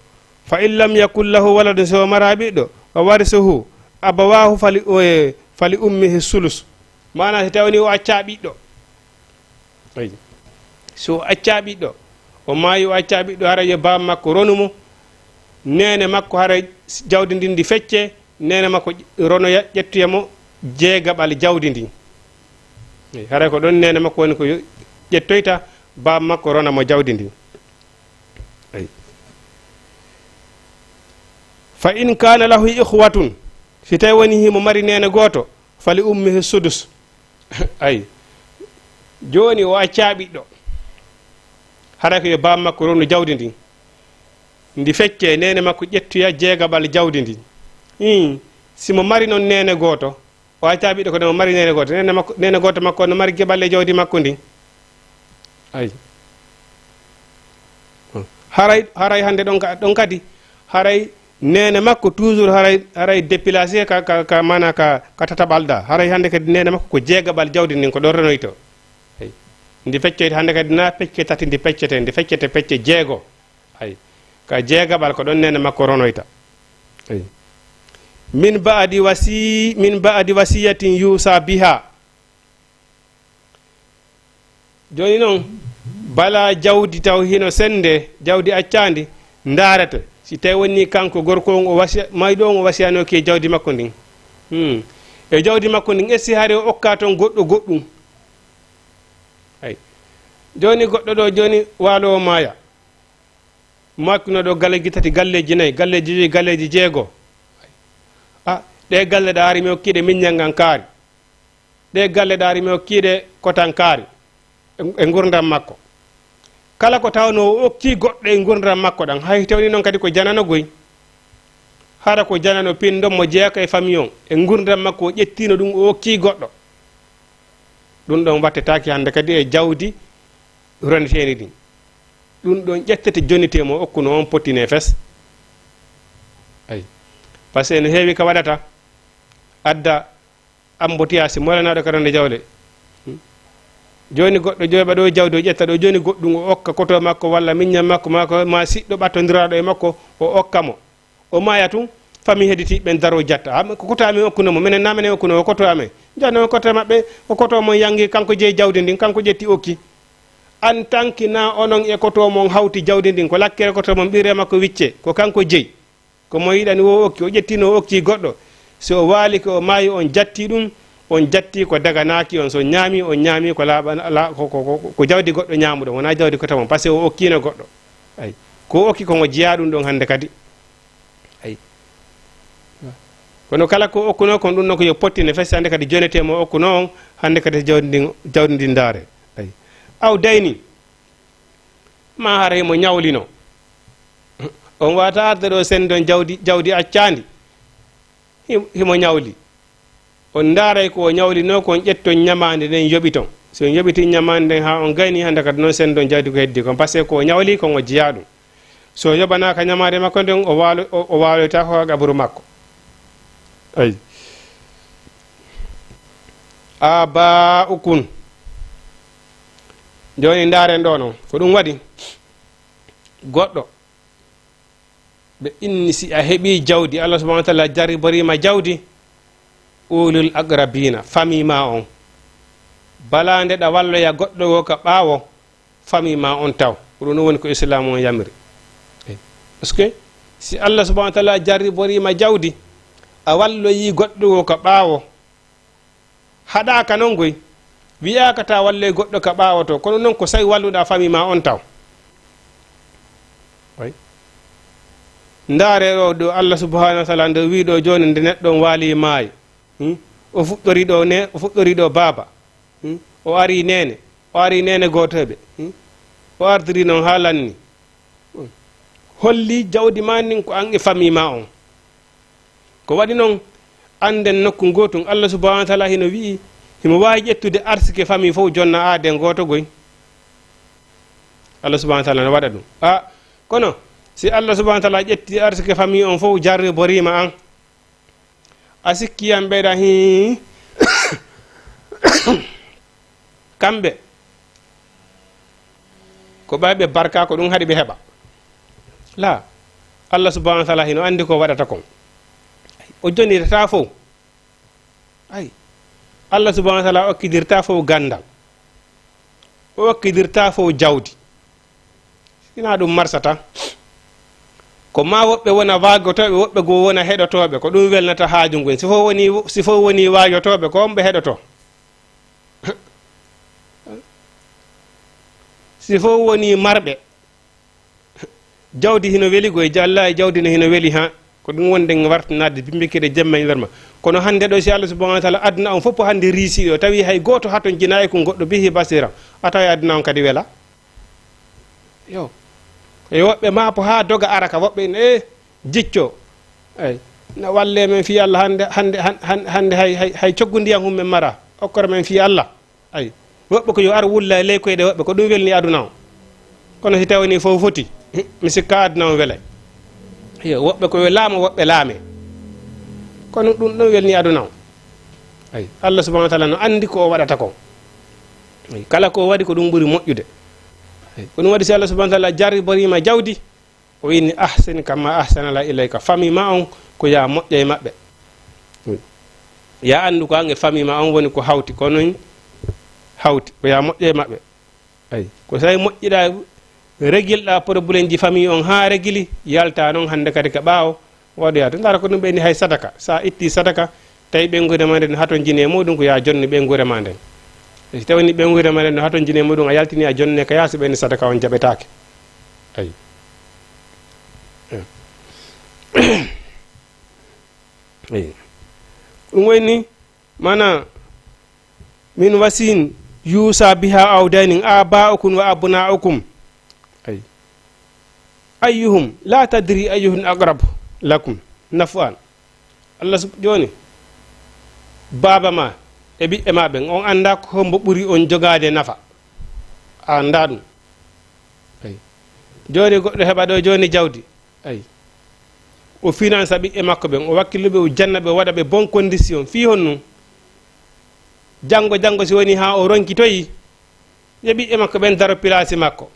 Fa in lam yakun lahu waladun, si o mara ɓiɗɗo, wa warisuhu abawahu fali, o, e, fali ummihi sulus. Maana si tawi woni o accaa ɓiɗɗo. Ay. Si o accaa ɓiɗɗo, o maayi o accaa ɓiɗɗo, haray yo baaba makko ronu mo. Neene makko haray jawdi ndin ndi fecce, neene makko ronoya, ƴettoya mo jeegaɓal jawdi ndin. Eyi, haray ko ɗon neene makko woni ko yo-, ƴettoyta, baaba makko rona mo jawdi ndin. Eyi. Fa in kana lahu ikhwatun, si tawi woni himo mari neene gooto, fali ummihi sudus. Ayi. Jooni o accaa ɓiɗɗo. Haray ko yo baaba makko ronu jawdi ndin. Ndi fecce, neene makko ƴettoya jeegaɓal jawdi ndin. Ii, si mo mari noon neene gooto, o accaa ɓiɗɗo ko no mari neene gooto. Neene makko, neene gooto makko no mari geɓal e jawdi makko ndin. Ayi. Haray, haray hannde ɗon ka, ɗon kadi, haray neene makko toujours haray, haray déplacé ka, ka, ka, maana ka, ka tataɓal ɗa. Haray hannde kadi neene makko ko jeegaɓal jawdi ndin ko ɗon renoyto. Ayi. Ndi feccoyta hannde kadi na pecce tati ndi feccete, ndi feccete pecce jeego. Ayi. Ka jeegaɓal ko ɗon neene makko ronoyta. Ayi. Min ba'di wasi-, min ba'di wasiyatin yusa biha. Jooni noon, bala jawdi taw hino sende, jawdi accaandi, ndaarete. Si tawi woni kanko gorko on, o wasiya-, mayɗo on, o wasiyanoki e jawdi makko ndin. Hmm. E jawdi makko ndin, e si hari o okka toon goɗɗo goɗɗum. Ay. Jooni goɗɗo ɗo, jooni waalo o maaya. Maakino ɗo galleeji tati, galleeji nayi, galleeji joyi, galleeji jeego. A, ɗe galle ɗa ari mi okkiɗe miññal ngal kaari. Ɗe galle ɗa ari mi okkiɗe kotan kaari. E, e ngurdam makko. Kala ko tawnoo o okki goɗɗo e ngurdam makko ɗan, hay tawni noon kadi ko janano goy. Hara ko janano pinndo mo jeyaaka e famille on. E ngurdam makko o ƴettino ɗum o okki goɗɗo. Ɗum ɗon wattetaake hannde kadi e jawdi roneteendi ndin. Ɗum ɗon ƴettete jonitee mo okkuno on pottine fes. Ay. Parce que no heewi ka waɗata adda embouteillage molanaaɗo ka ronde jawle. Hmm. Jooni goɗɗo jooɓa ɗo jawdi o ƴetta ɗo jooni goɗɗum o okka koto makko walla miññam makko maa ko, maa siɗɗo ɓattondiraaɗo e makko o okka mo. O maaya tun, famille hedditi ɓen daro jatta. "Ah, ko koto amen okkuno mo, menen na menen okkuno, o koto amen." Janno o koto maɓɓe, o koto mon yangi, kanko jeyi jawdi ndin, kanko ƴetti okki. En tant que na onon e koto mon hawti jawdi ndin, ko lakkere koto mon ɓirre makko wicce, ko kanko jeyi. Ko mo yiɗani o okki, o ƴettino o okki goɗɗo. So o waali ko o maayi, on jatti ɗum, on jatti ko daganaaki on. So ñaami, on ñaami ko laaɓa-, la-, ko, ko, ko, ko jawdi goɗɗo ñaamuɗo, wonaa jawdi koto mon, parce que o okkino goɗɗo. Ay. Ko o okki ko mo jeyaa ɗum ɗon hannde kadi. Ay. Kono kala ko okkunoo kon ɗum ɗon ko yo pottine fes hannde kadi jonete mo okkunoo on, hannde kadi jawdi ndin, jawdi ndin ndaare. Ay. Aw dayni. Maa hara himo ñawlino. On waata arde ɗo sendon jawdi, jawdi accaandi. Him-, himo ñawli. On ndaaray ko o ñawlinoo kon, ƴetton ñamaande nden yoɓiton. Si on yoɓitii ñamaande nden haa on gayni, hannde kadi noon sendon jawdi ko heddi kon. Parce que ko o ñawli kon o jeyaa ɗum. So o yoɓanaaka ñamaande makko nden, o waalo-, o, o waaloytaako ka qaburu makko. Ay. Abaa'ukum. Jooni ndaaren ɗo non. Ko ɗum waɗi goɗɗo. Ɓe inni si a heɓii jawdi, Allah subhanahu wa ta'ala jarriboriima jawdi, ulul aqrabina, famille ma on. Bala nde ɗa walloya goɗɗo goo ka ɓaawo, famille ma on taw. Ko ɗum woni ko Islaam on yamiri. Parce que si Allah subhanahu wa ta'ala jarriboriima jawdi, a walloyii goɗɗo goo ka ɓaawo, haɗaaka non goy, wiyaaka ta walloy goɗɗo ka ɓaawo to, kono non ko sawi walluɗaa famille ma on taw. Way. Ndaare ɗo, ɗo Allah subhanahu wa ta'ala nde wii ɗo jooni nde neɗɗo on waali maayi. Hmm? O fuɗɗori ɗo ne-, o fuɗɗori ɗo baaba. Hmm? O ari neene, o ari neene gootoɓe. Hmm? O ardiri non haa lanni. Hmm. Holli jawdi ma ndin ko an e famille ma on. Ko waɗi non, annden nokku ngootun, Allah subhanahu wa ta'ala hino wi'i, himo waawi ƴettude arsike famille fof jonna aaden gooto goy. Allah subhanahu wa ta'ala no waɗa ɗum. A, kono si Allah subhanahu wa ta'ala ƴetti arsike famille on fof jarriboriima an, a sikki yan ɓeyɗa hii. Kamɓe ko ɓay ɓe barka, ko ɗum haɗi ɓe heɓa. La, Allah subhanahu wa ta'ala hino anndi ko waɗata kon. O jonirata fof. Ay, Allah subhanahu wa ta'ala okkidirta fof ganndal. O okkidirta fof jawdi. Sinaa ɗum marsata. Ko ma woɓɓe wona waagotooɓe, woɓɓe goo wona heɗotooɓe. Ko ɗum welnata haaju ngun. Si fof woni, si fof woni waagotooɓe, ko on ɓe heɗotoo. Si fof woni marɓe, jawdi hino weli goy, jalla e jawdi ne hino weli, ha. Ko ɗum wonde wartinaade bimbi kede jemma e nder ma. Kono hannde ɗo, si Allah subhanahu wa ta'ala aduna on fof hannde riisi ɗo, tawi hay gooto haton jinaa e kun goɗɗo bihi basira, a tawa aduna on kadi wela. Yo. E woɓɓe maapo haa doga ara ka woɓɓe ene, eh, jicco. Ay. Na walle men fii Allah hannde, hannde, han-, han-, hannde hay, hay, hay coggu ndiyan hum men mara. Okkora men fii Allah. Ay. Woɓɓe ko yo ar wulla e ley koyɗe woɓɓe, ko ɗum welni aduna o. Kono si tawani fof foti, mi sikka aduna on welay. Yo, woɓɓe ko yo laamo, woɓɓe laame. Kono ɗum ɗum welni aduna o. Ay. Allah subhanahu wa ta'ala no anndi ko o waɗata kon. Ay. Kala ko o waɗi ko ɗum ɓuri moƴƴude. Ay. Ko ɗum waɗi si Allah subhanahu wa ta'ala jarriboriima jawdi, o inni, "Ahsin kama ahsana Allah ilayka." Famille ma on ko ya moƴƴa e maɓɓe. Ya anndu ko an e famille ma on woni ko hawti, ko non hawti, ko ya moƴƴo e maɓɓe. Ay, ko so tawi moƴƴiɗa, regilɗa problème ji famille on haa regili, yalta non hannde kadi ka ɓaawo, waɗoya to. Ndara ko ɗum ɓe ni hay sadaka. Sa itti sadaka, tawi ɓeynguure ma nden no hatonjini e muɗum, ko ya jonni ɓeynguure ma nden. E si tawni ɓeynguure ma nden no hatonjini e muɗum, a yaltini a jonne ka yaasi, ɓe ni sadaka on jaɓetaake. Ay. Ay. Ɗum woni, mana, min wasiyin yusa biha aw daynin aba'ukum wa abna'ukum. Ay. Ayyuhum, la tadri ayyuhum aqrabu lakum naf'an. Allah sub-, jooni, baaba ma e ɓiɓɓe ma ɓen, on annda ko hombo ɓuri on jogaade nafa. A annda ɗum. Ay. Jooni goɗɗo heɓa ɗo jooni jawdi. Ay. O finansa ɓiɓɓe makko ɓen, o wakkillu ɓe, o janna ɓe, o waɗa ɓe bon condition. Fii honno? Janngo, janngo si woni haa o ronkitoyi, yo ɓiɓɓe makko ɓen daro pilaasi makko.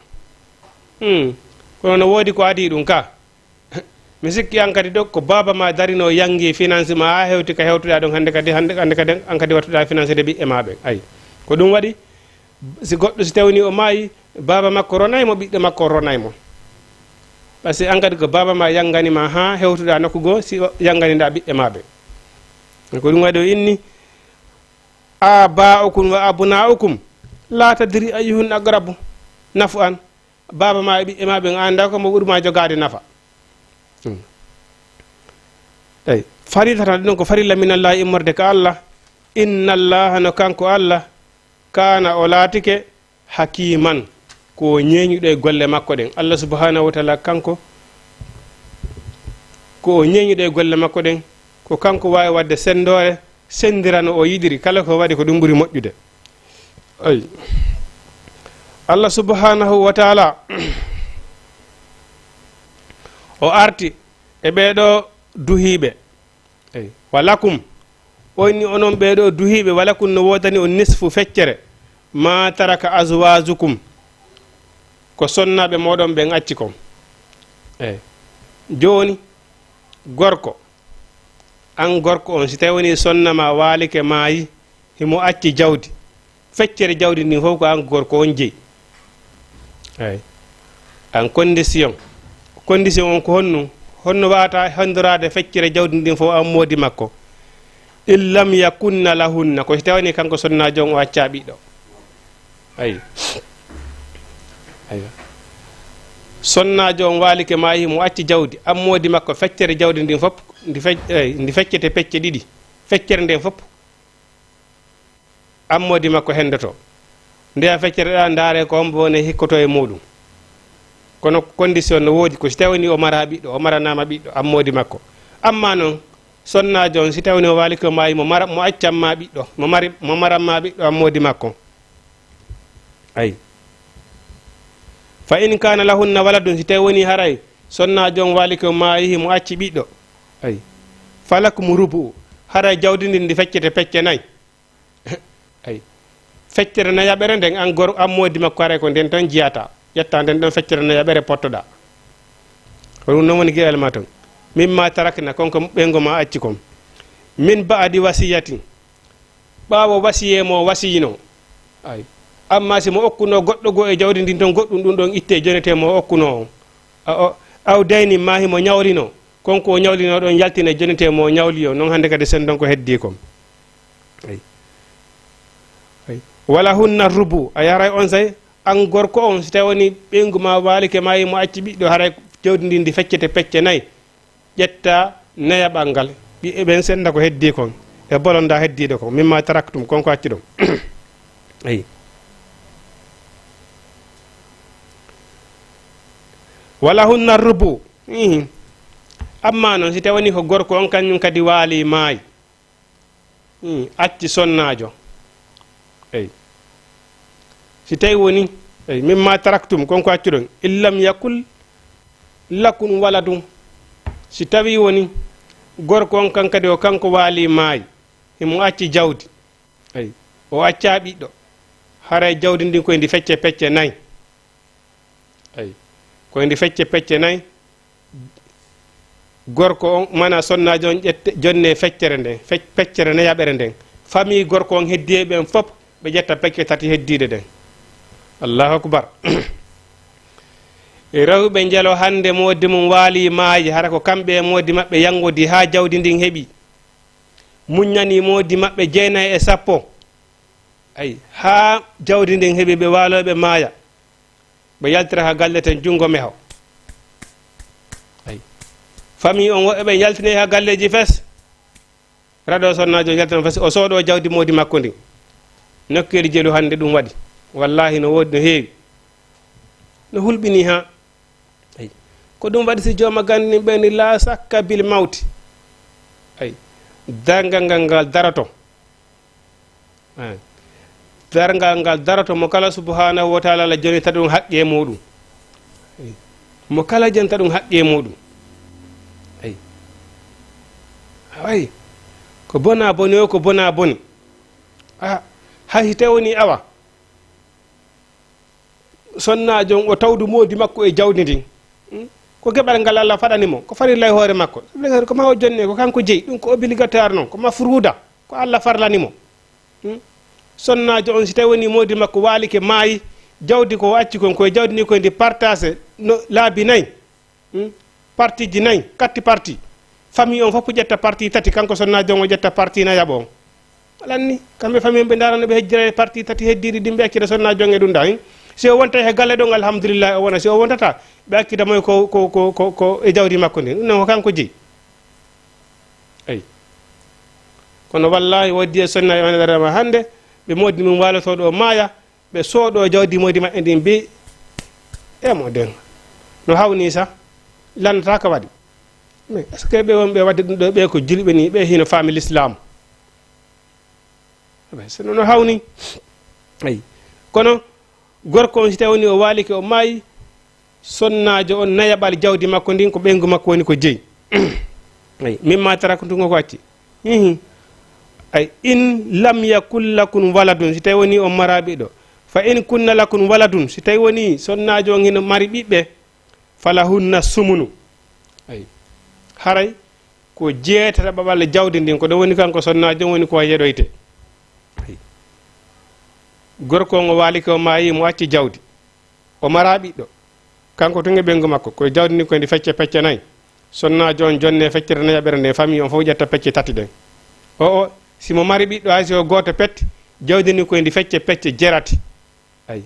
Hmm. Kono no woodi ko adii ɗum ka. Mi sikki an kadi ɗo ko baaba ma darino yangi finance ma haa hewti ka hewtuɗa ɗon hannde kadi, hannde, hannde kadi an kadi wattuɗa finance de ɓiɓɓe ma ɓen. Ay. Ko ɗum waɗi, si goɗɗo si tawni o maayi, baaba makko ronay mo, ɓiɗɗo makko ronay mo. Parce que an kadi ko baaba ma yangani ma haa hewtuɗa nokku goo, si o yanganiɗa ɓiɓɓe ma ɓen. Ko ɗum waɗi o inni, "Aba'ukum wa abna'ukum, la tadri ayyuhum aqrabu naf'an." Baaba ma e ɓiɓɓe ma ɓen, a annda ko mo ɓuri ma jogaade nafa. Hmm. Eyi, faridatan, ɗum ko farilla min Allah, immorde ka Allah. Inna Allah, no kanko Allah, kana, o laatike, hakiman, ko o ñeeñuɗo e golle makko ɗen. Allah subhanahu wa ta'ala kanko, ko o ñeeñuɗo e golle makko ɗen, ko kanko waawi waɗde senndoore, senndira no o yiɗiri, kala ko waɗi ko ɗum ɓuri moƴƴude. Ay. Allah subhanahu wa ta'ala, o arti e ɓeeɗo duhiiɓe. Eyi. Walakum, o inni onon ɓeeɗo duhiiɓe, walakum, no woodani on nisfu feccere, ma taraka azwajukum, ko sonnaaɓe mooɗon ɓen acci kon. Eyi. Jooni, gorko, an gorko on, si tawi woni sonna ma waalike maayi, himo acci jawdi. Feccere jawdi ndin fof ko an gorko on jeyi. Eyi. An condition. Condition on ko honno? Honno wata hondoraade feccere jawdi ndin fof an moodi makko? In lam yakunna lahunna. Ko si tawani kanko sonnaajo on o acca ɓiɗɗo. Ayi. Ayi. Sonnaajo on waalike maayi mo acci jawdi. An moodi makko feccere jawdi ndin fof ndi fe-, eyi, ndi feccete pecce ɗiɗi. Feccere nden fof. An moodi makko henndoto. Ndeya feccere ɗa, ndaare ko hombo woni hikkoto e muɗum. Kono condition no woodi, ko si tawani o mara ɓiɗɗo, o maranaama ɓiɗɗo, an moodi makko. Amma non, sonnaajo on, si tawani o waali ko maayi, mo mara, mo accan ma ɓiɗɗo, mo mari, mo maran ma ɓiɗɗo, an moodi makko. Ayi. Fa in kana lahunna waladun, si tawi woni haray sonnaajo on waali ko maayi, mo acci ɓiɗɗo. Ayi. Falakum rubu, haray jawdi ndin ndi feccete pecce nayi. Ay. Feccere nayaɓere nden, an gor-, an moodi makko, haray ko nden tan jiyata. Ƴetta nden ɗon feccere nayaɓere pottoɗa. Ko ɗum non woni geɗal ma ton. Mimma tarakna, kon ko ɓeyngu ma acci kon. Min ba'di wasiyatin. Ɓaawo wasiyee mo wasiyino. Ay. Amma si mo okkuno goɗɗo goo e jawdi ndin ton, goɗɗum ɗum ɗon itte jonete mo okkuno on. A, o, aw daynin, ma himo ñawlino. Kon ko o ñawlino ɗon yaltine jonete mo o ñawli o. Non hannde kadi sen ɗon ko heddi kon. Ay. Ay. Wala hunna rubu. A yaray on say, an gorko on, si tawi woni ɓeyngu ma waalike ma, mo acci ɓiɗɗo, haray jawdi ndin ndi feccete pecce nayi. Ƴetta nayaɓal ngal. Ɓiɓɓe ɓen senda ko heddi kon. E bolonda heddiɗo kon. Mimma taraktum, kon ko acci ɗon. Ay. Wala hunna rubu. Ihi. Amma non, si tawani ko gorko on, kañum kadi waali maayi. Hmm, acci sonnaajo. Eyi. Si tawi woni, eyi, mimma taraktum, kon ko accuɗon. In lam yakul lakum waladun. Si tawi woni, gorko on kan kadi o kanko waali maayi. Himo acci jawdi. Eyi. O acca ɓiɗɗo. Haray jawdi ndin koy ndi fecce pecce nayi. Eyi. Koy ndi fecce pecce nayi. Gorko on, mana sonnaajo on, ƴette, jonne feccere nden, fec-, feccere nayaɓere nden. Famille gorko on heddi e ɓen fop, ɓe ƴetta pecce tati heddiiɗe ɗen. Allahu akbar. Rewɓe njelo hannde moodi mum waali maayi, hara ko kamɓe e moodi maɓɓe yangodi haa jawdi ndin heɓi. Muññani moodi maɓɓe jeenayi e sappo. Ay, haa jawdi ndin heɓi, ɓe waalooɓe maaya. Ɓe yaltira ka galle ten junngo meho. Ay. Famille on woɓɓe ɓe yaltine ka galleeji fes. Raɗo sonnaajo yaltino fes, o soodo jawdi moodi makko ndin. Nokkeeli jelu hannde ɗum waɗi. Wallahi no woodi, no heewi. No hulɓini haa. Ay. Ko ɗum waɗi si jooma gandi ɓeni la sakka bil mawti. Ay. Darngal ngal ngal daroto. Ay. Darngal ngal daroto mo kala subhanahu wa ta'ala la jonita ɗum haqqe muɗum. Ay. Mo kala jonta ɗum haqqe muɗum. Ay. Ay. Ko bona boni o, ko bona boni. A, hay si tawni awa. Sonnaajo on o tawdu moodi makko e jawdi ndin. Hmm? Ko geɓal ngal Allah faɗani mo, ko farilla e hoore makko. Ko ma o jonne, ko kanko jeyi, ɗum ko obligatoire non, ko mafruuda, ko Allah farlani mo. Hmm? Sonnaajo on, si tawi woni moodi makko waalike, maayi, jawdi ko o acci kon, ko e jawdi ndi ko ndi partage no laabi nayi. Hmm? Partie ji nayi, quatre partie. Famille on fof ƴetta partie tati, kanko sonnaajo on o ƴetta partie nayaɓo on. Alanni, kamɓe famille on ɓe ndaara no ɓe hejjira e partie tati heddiiɗi ɗin, ɓe accira sonnaajo on e ɗum ɗa, hin. Si o wonta he galle ɗon, alhamdulillah, o wona. Si o wontata, ɓe accida mo ko, ko, ko, ko, ko e jawdi makko ndin. Ɗum non ko kanko jeyi. Eyi. Kono wallahi, waddi e sonnaajo on e darama hannde, ɓe moodi mum waalotooɗo o maaya, ɓe soodo jawdi moodi maɓɓe ndin, mbi, "E mo den, no hawni sa, lannata ka waɗi." Mais est-ce que ɓe wonɓe waɗde ɗum ɗo, ɓe ko julɓe ni, ɓe hino faami l'islam? Ɓe, so no hawni. Eyi. Kono gorko on, si tawi woni o waalike, o maayi, sonnaajo on nayaɓal jawdi makko ndin, ko ɓeyngu makko woni ko jeyi. Eyi. Mimma taraktu, ko acci. Hihi. Ay, in lam yakun lakum waladun, si tawi woni on mara ɓiɗɗo. Fa in kunna lakum waladun, si tawi woni sonnaajo on hino mari ɓiɓɓe, falahunna sumunu. Ay. Haray ko jeetata ɓaɓal jawdi ndin, ko ɗo woni kanko sonnaajo on woni ko yeɗoyte. Ay. Gorko on o waalike, o maayi, mo acci jawdi. O mara ɓiɗɗo. Kanko tun e ɓeyngu makko, ko jawdi ndi ko ndi fecce pecce nayi. Sonnaajo on jonne feccere nayaɓere nden, famille on fof ƴetta pecce tati ɗen. O, o, si mo mari ɓiɗɗo, hay si o gooto pet, jawdi ndi ko ndi fecce pecce jerati. Ay.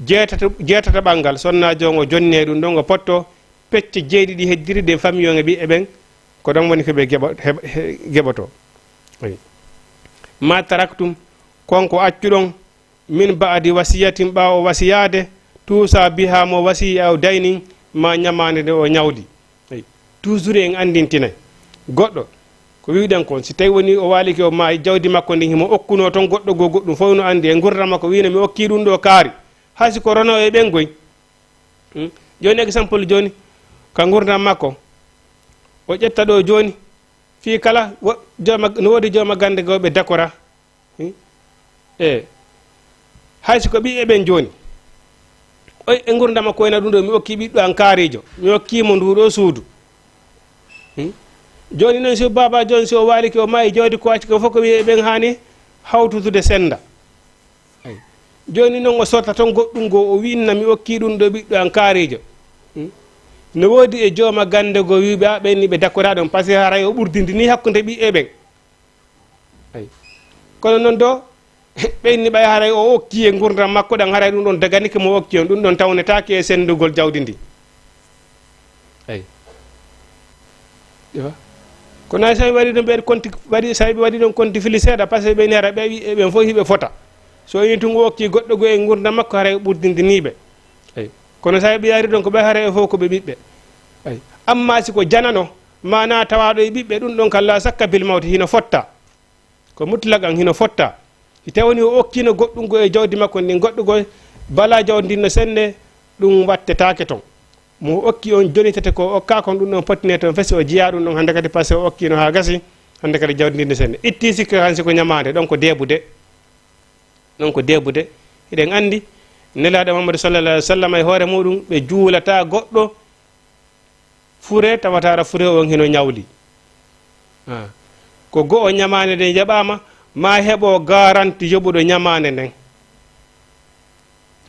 Jeetata, jeetata ɓanngal, sonnaajo on o jonne ɗum ɗon, o potto pecce jeeɗiɗi heddiri ɗen, famille on e ɓiɓɓe ɓen, ko ɗon woni ko ɓe geɓo-, heɓ-, he-, geɓoto. Ay. Ma taraktum, kon ko accuɗon, min ba'di wasiyatin, ɓaawo wasiyaade, tuusa biha, mo wasiyi aw daynin, ma ñamaande nde o ñawdi. Eyi, toujours en anndintinay. Goɗɗo, ko wi'uɗen kon, si tawi woni o waalike o maayi, jawdi makko ndin himo okkuno ton goɗɗo goo goɗɗum, fof no anndi e ngurdam makko, wi'no mi okki ɗum ɗo kaari. Hay si ko rono e ɓen goy. Hmm? Jooni exemple jooni, ka ngurdam makko, o ƴetta ɗo jooni, fii kala wo-, jooma, no woodi jooma gannde goo ɓe dakora. Hmm? E hay si ko ɓiɓɓe ɓen jooni, oy, e ngurdam makko wayna ɗum ɗo, mi okki ɓiɗɗo an kaarijo, mi okki mo ndu ɗo suudu. Hmm? Jooni noon, si o baaba jooni, si o waalike, o maayi, jawdi ko acci ko fof, ko ɓiɓɓe ɓen haani hawtude sennda. Ay. Jooni noon, o sorta toon goɗɗum goo, o wi'na mi okki ɗum ɗo ɓiɗɗo an kaarijo. Hmm? No woodi e jooma gannde goo wi'uɓe, a, ɓen ni ɓe dakkoraa ɗon, parce que haray o ɓurdindini hakkunde ɓiɓɓe ɓen. Ay. Kono noon do, ɓen ni ɓay haray o okki e ngurdam makko ɗan, haray ɗum ɗon daganike mo okki on, ɗum ɗon tawnetaake e senndugol jawdi ndi. Ay. Iwa. Kono hay so ɓe waɗi ɗon, ɓe konti, waɗi, so ɓe waɗi ɗon konti fili seeɗa, parce que ɓen ni haray ɓe wi-, ɓen fof hiɓe fota. So ini tun o okki goɗɗo goo e ngurdam makko, haray o ɓurdindini ɓe. Eyi. Kono so a ɓiyaari ɗon ko ɓe hara e fof ko ɓe ɓiɓɓe. Eyi. Amma si ko janano, maana tawaaɗo e ɓiɓɓe, ɗum ɗon kala sakka bil mawti hino fotta. Ko mutlaqan hino fotta. Si tawni o okkino goɗɗum goo e jawdi makko ndin, goɗɗo goo bala jawdi ndin no senne, ɗum wattetaake ton. Mo okki on jonitete ko okka kon, ɗum ɗon pottine ton fesi o jiyaa ɗum ɗon hannde kadi, parce que o okkino haa gasi, hannde kadi jawdi ndin no senne. Itti sikke han si ko ñamaande, ɗon ko deebude. Ɗon ko deebude. Hiɗen anndi Nelaaɗo Muhammadu sallallahu alaihi wa sallam e hoore muɗum, ɓe juulata goɗɗo fure, tawata ara fure on hino ñawli. Ah. Ko go'o ñamaande nden jaɓaama, ma heɓo garanti yoɓuɗo ñamaande nden.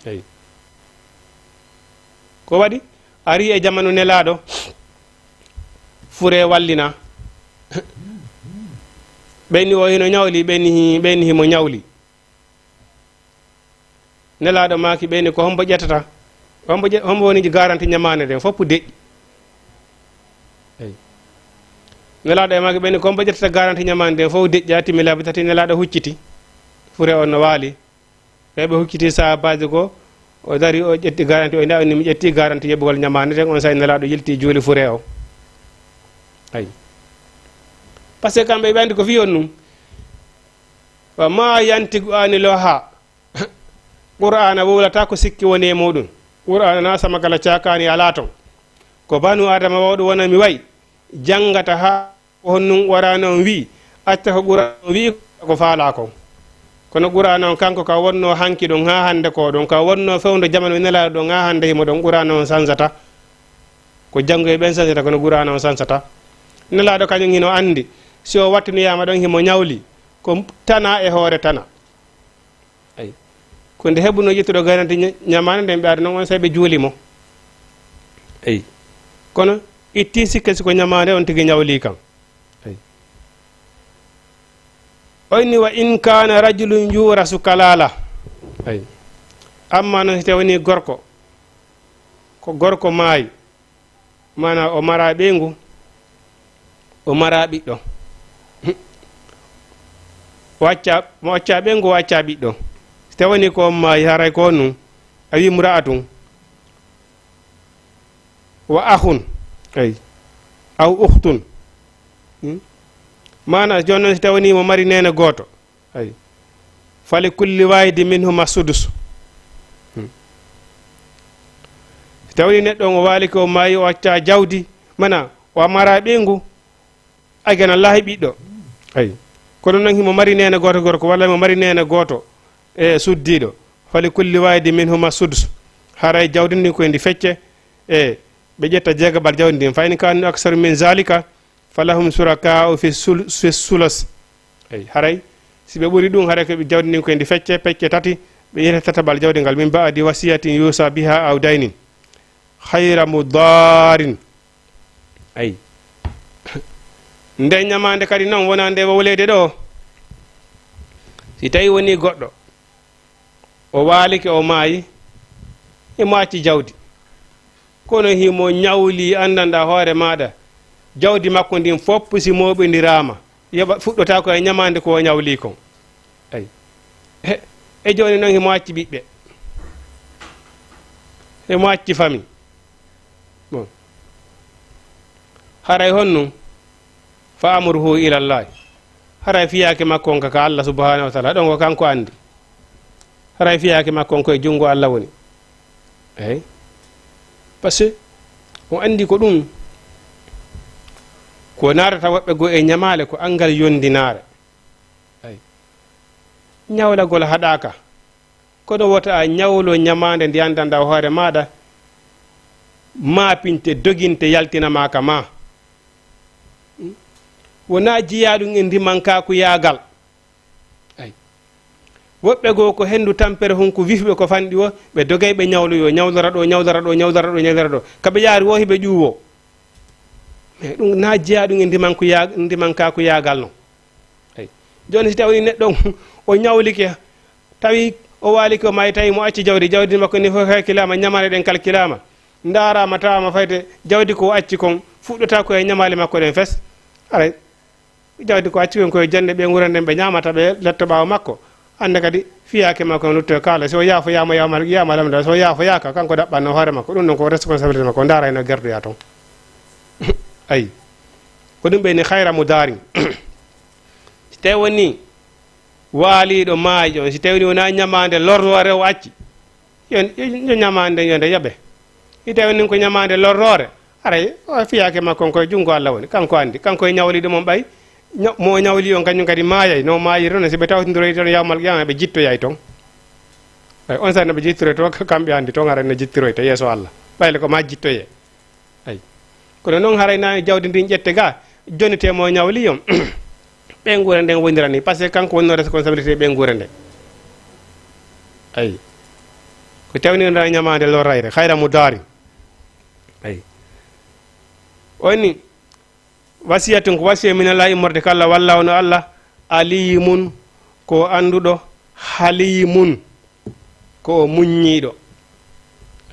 Eyi. Ko waɗi? Ari e jamanu Nelaaɗo, fure wallina. Ɓenni o hino ñawli, ɓenni hi-, ɓenni himo ñawli. Nelaaɗo maaki ɓe ni, "Ko hombo ƴettata? Hombo ƴe-, hombo woni garanti ñamaande nden?" Fof deƴƴi. Eyi. Nelaaɗo e maaki ɓe ni, "Ko hombo ƴettata garanti ñamaande nden?" Fof deƴƴi, haa timmi laabi tati, Nelaaɗo hucciti. Fure on no waali. Ɓe ɓe hucciti sahaabaajo goo, o dari, o ƴetti garanti, o ina, "O ni mi ƴetti garanti yoɓugol ñamaande nden." On saa'i Nelaaɗo yilti juuli fure o. Ayi. Parce que kamɓe ɓe anndi ko fii on nun. "Wa maa yantiqu anil hawa." Qur'aana wowlataa ko sikki woni e muuɗum. Qur'aana na sama kala caakaani alaa ton. Ko banu Aadama wawɗo wona mi wayi, janngata haa ko honɗum Qur'aana on wi'i, acca ko Qur'aana on wi'i ko faalaa kon. Kono Qur'aana on kanko ka wonnoo hanki ɗon haa hannde ko ɗon, ka wonnoo fewndo jamanu Nelaaɗo ɗon haa hannde himo ɗon, Qur'aana on sansataa. Ko janngoyɓe ɓen sansata, kono Qur'aana on sansataa. Nelaaɗo kañum hino anndi, si o wattinoyaama ɗon himo ñawli, ko tana e hoore tana. Ayi. Ko nde heɓunoo ƴettuɗo garanti ña-, ñamaande nden ɓe ari non on saa'i ɓe juuli mo. Ayi. Kono itti sikke si ko ñamaande on tigi ñawli kan. Ayi. O inni, "Wa in kaana rajulun yuurasu kalaala." Ayi. Amma non si tawii woni gorko, ko gorko maayi, maanaa o maraa ɓeyngu, o maraa ɓiɗɗo. O accaa, mo accaa ɓeyngu, o accaa ɓiɗɗo. Si tawii woni ko on maayi, haray ko on nun, a wi'i mura'atun, wa akhun, ayi, aw ukhtun. Hmm? Maanaa, jooni non, si tawii woni mo mari neene gooto, ayi, fali kulli waahidin minhuma sudus. Hmm. Si tawii neɗɗo on o waalike, o maayi, o accaa jawdi, maanaa, o maraa ɓeyngu, a gana laahi ɓiɗɗo. Ayi. Kono non himo mari neene gooto gorko, walla himo mari neene gooto e suddiiɗo. Fali kulli waahidin minhuma sudus. Haray jawdi ndin ko e ndi fecce, e ɓe ƴetta jeegabal jawdi ndin. Fa in kaanu aksaru min zalika, falahum shurakaa'u fi sul-, fi sulus. Eyi, haray, si ɓe ɓuri ɗum, haray ko ɓe jawdi ndin ko e ndi fecce, pecce tati, ɓe ƴetta tatabal jawdi ngal, min ba'di wasiyatin yusa biha aw daynin. Khayra mudaarin. Ayi. Nden ñamaande kadi non wonaa nde wowleede ɗoo. Si tawii wonii goɗɗo, o waalike, o maayi, himo acci jawdi. Kono himo ñawli, anndanɗaa hoore maaɗa, jawdi makko ndin fof si mooɓindiraama, yoɓa, fuɗɗotaako e ñamaande ko o ñawli kon. Ayi. He, e jooni non himo acci ɓiɓɓe. Himo acci fami. Bon. Haray honɗum? Fa amruhu ila Llahi. Haray fiyaake makko on ka, ka Allah subhanahu wa ta'ala. Ɗon ko kanko anndi. Haray fiyaake makko on ko e junngo Allah woni. Eyi. Parce que on anndi ko ɗum ko naatata woɓɓe goo e ñamaale ko anngal yonndinaare. Eyi. Ñawlagol haɗaaka. Kono wota a ñawlo ñamaande nde anndanɗaa hoore maaɗa, maapinte, doginte, yaltina maa ka maa. Wonaa jeyaa ɗum e ndimankakuyaagal. Ay. Woɓɓe goo ko henndu tampere hunku wifɓe ko fanɗi o, ɓe dogay ɓe ñawloyoo, ñawlora ɗoo, ñawlora ɗoo, ñawlora ɗoo, ñawlora ɗoo. Ka ɓe yaari woo hiɓe ƴuwoo. Mais ɗum naa jeyaa ɗum e ndimankuyaa-, ndimankakuyaagal non. Ay. Jooni si tawii neɗɗo on o ñawlike, tawi o waalike o maayi, tawi mo acci jawdi, jawdi makko ni fof kalkilaama, ñamaale ɗen kalkilaama, ndaaraama, tawaama fayde jawdi ko o acci kon fuɗɗotaako e ñamaale makko ɗen fes. Aray, jawdi ko acci kon koye jonnde ɓe ngurani ɗen, ɓe ñaamata, ɓe letto ɓaawo makko. Annde kadi fiyaake makko on lutto e kaala. Si o yaafoyaama, yaama, yaama lamndaa. Si o yaafoyaaka, kanko ɗaɓɓatnoo hoore makko. Ɗum ɗon ko responsabilité makko, o ndaara hino gertoyaa ton. Ayi. Ko ɗum ɓe ni khayra mudaarin. Si tawii wonii waaliiɗo maayi on, si tawii wonaa ñamaande lorroore o acci, yo, yo, yo ñamaande yo nde yoɓe. Si tawii wonii ko ñamaande lorroore, aray, o fiyaake makko on koye junngo Allah woni. Kanko anndi, kanko e ñawliiɗo mon ɓay, ña-, mo o ñawli on kañum kadi maayay, no maayiri non, si ɓe tawtindoroyii ton yawmal qiyaama, ɓe jittoyay ton. Ay, on saa'i no ɓe jittoyta ton, kamɓe anndi ton aray no jittiroyta yeeso Allah. Ɓay le ko maa jittoyee. Ay. Kono noon haray naani jawdi ndin ƴette ga, jonnitee mo ñawli yon. Ɓe nguura nden wonira ni, parce que kanko wonno responsabilité ɓe nguura nden. Ayi. Ko tawnirnda ñamaande lorrayre, hayra mo daari. Ayi. Woni wasiyatun ko wasiya min Allah immorde ko Allah walla ono Allah alimun ko annduɗo halimun ko o muññiiɗo.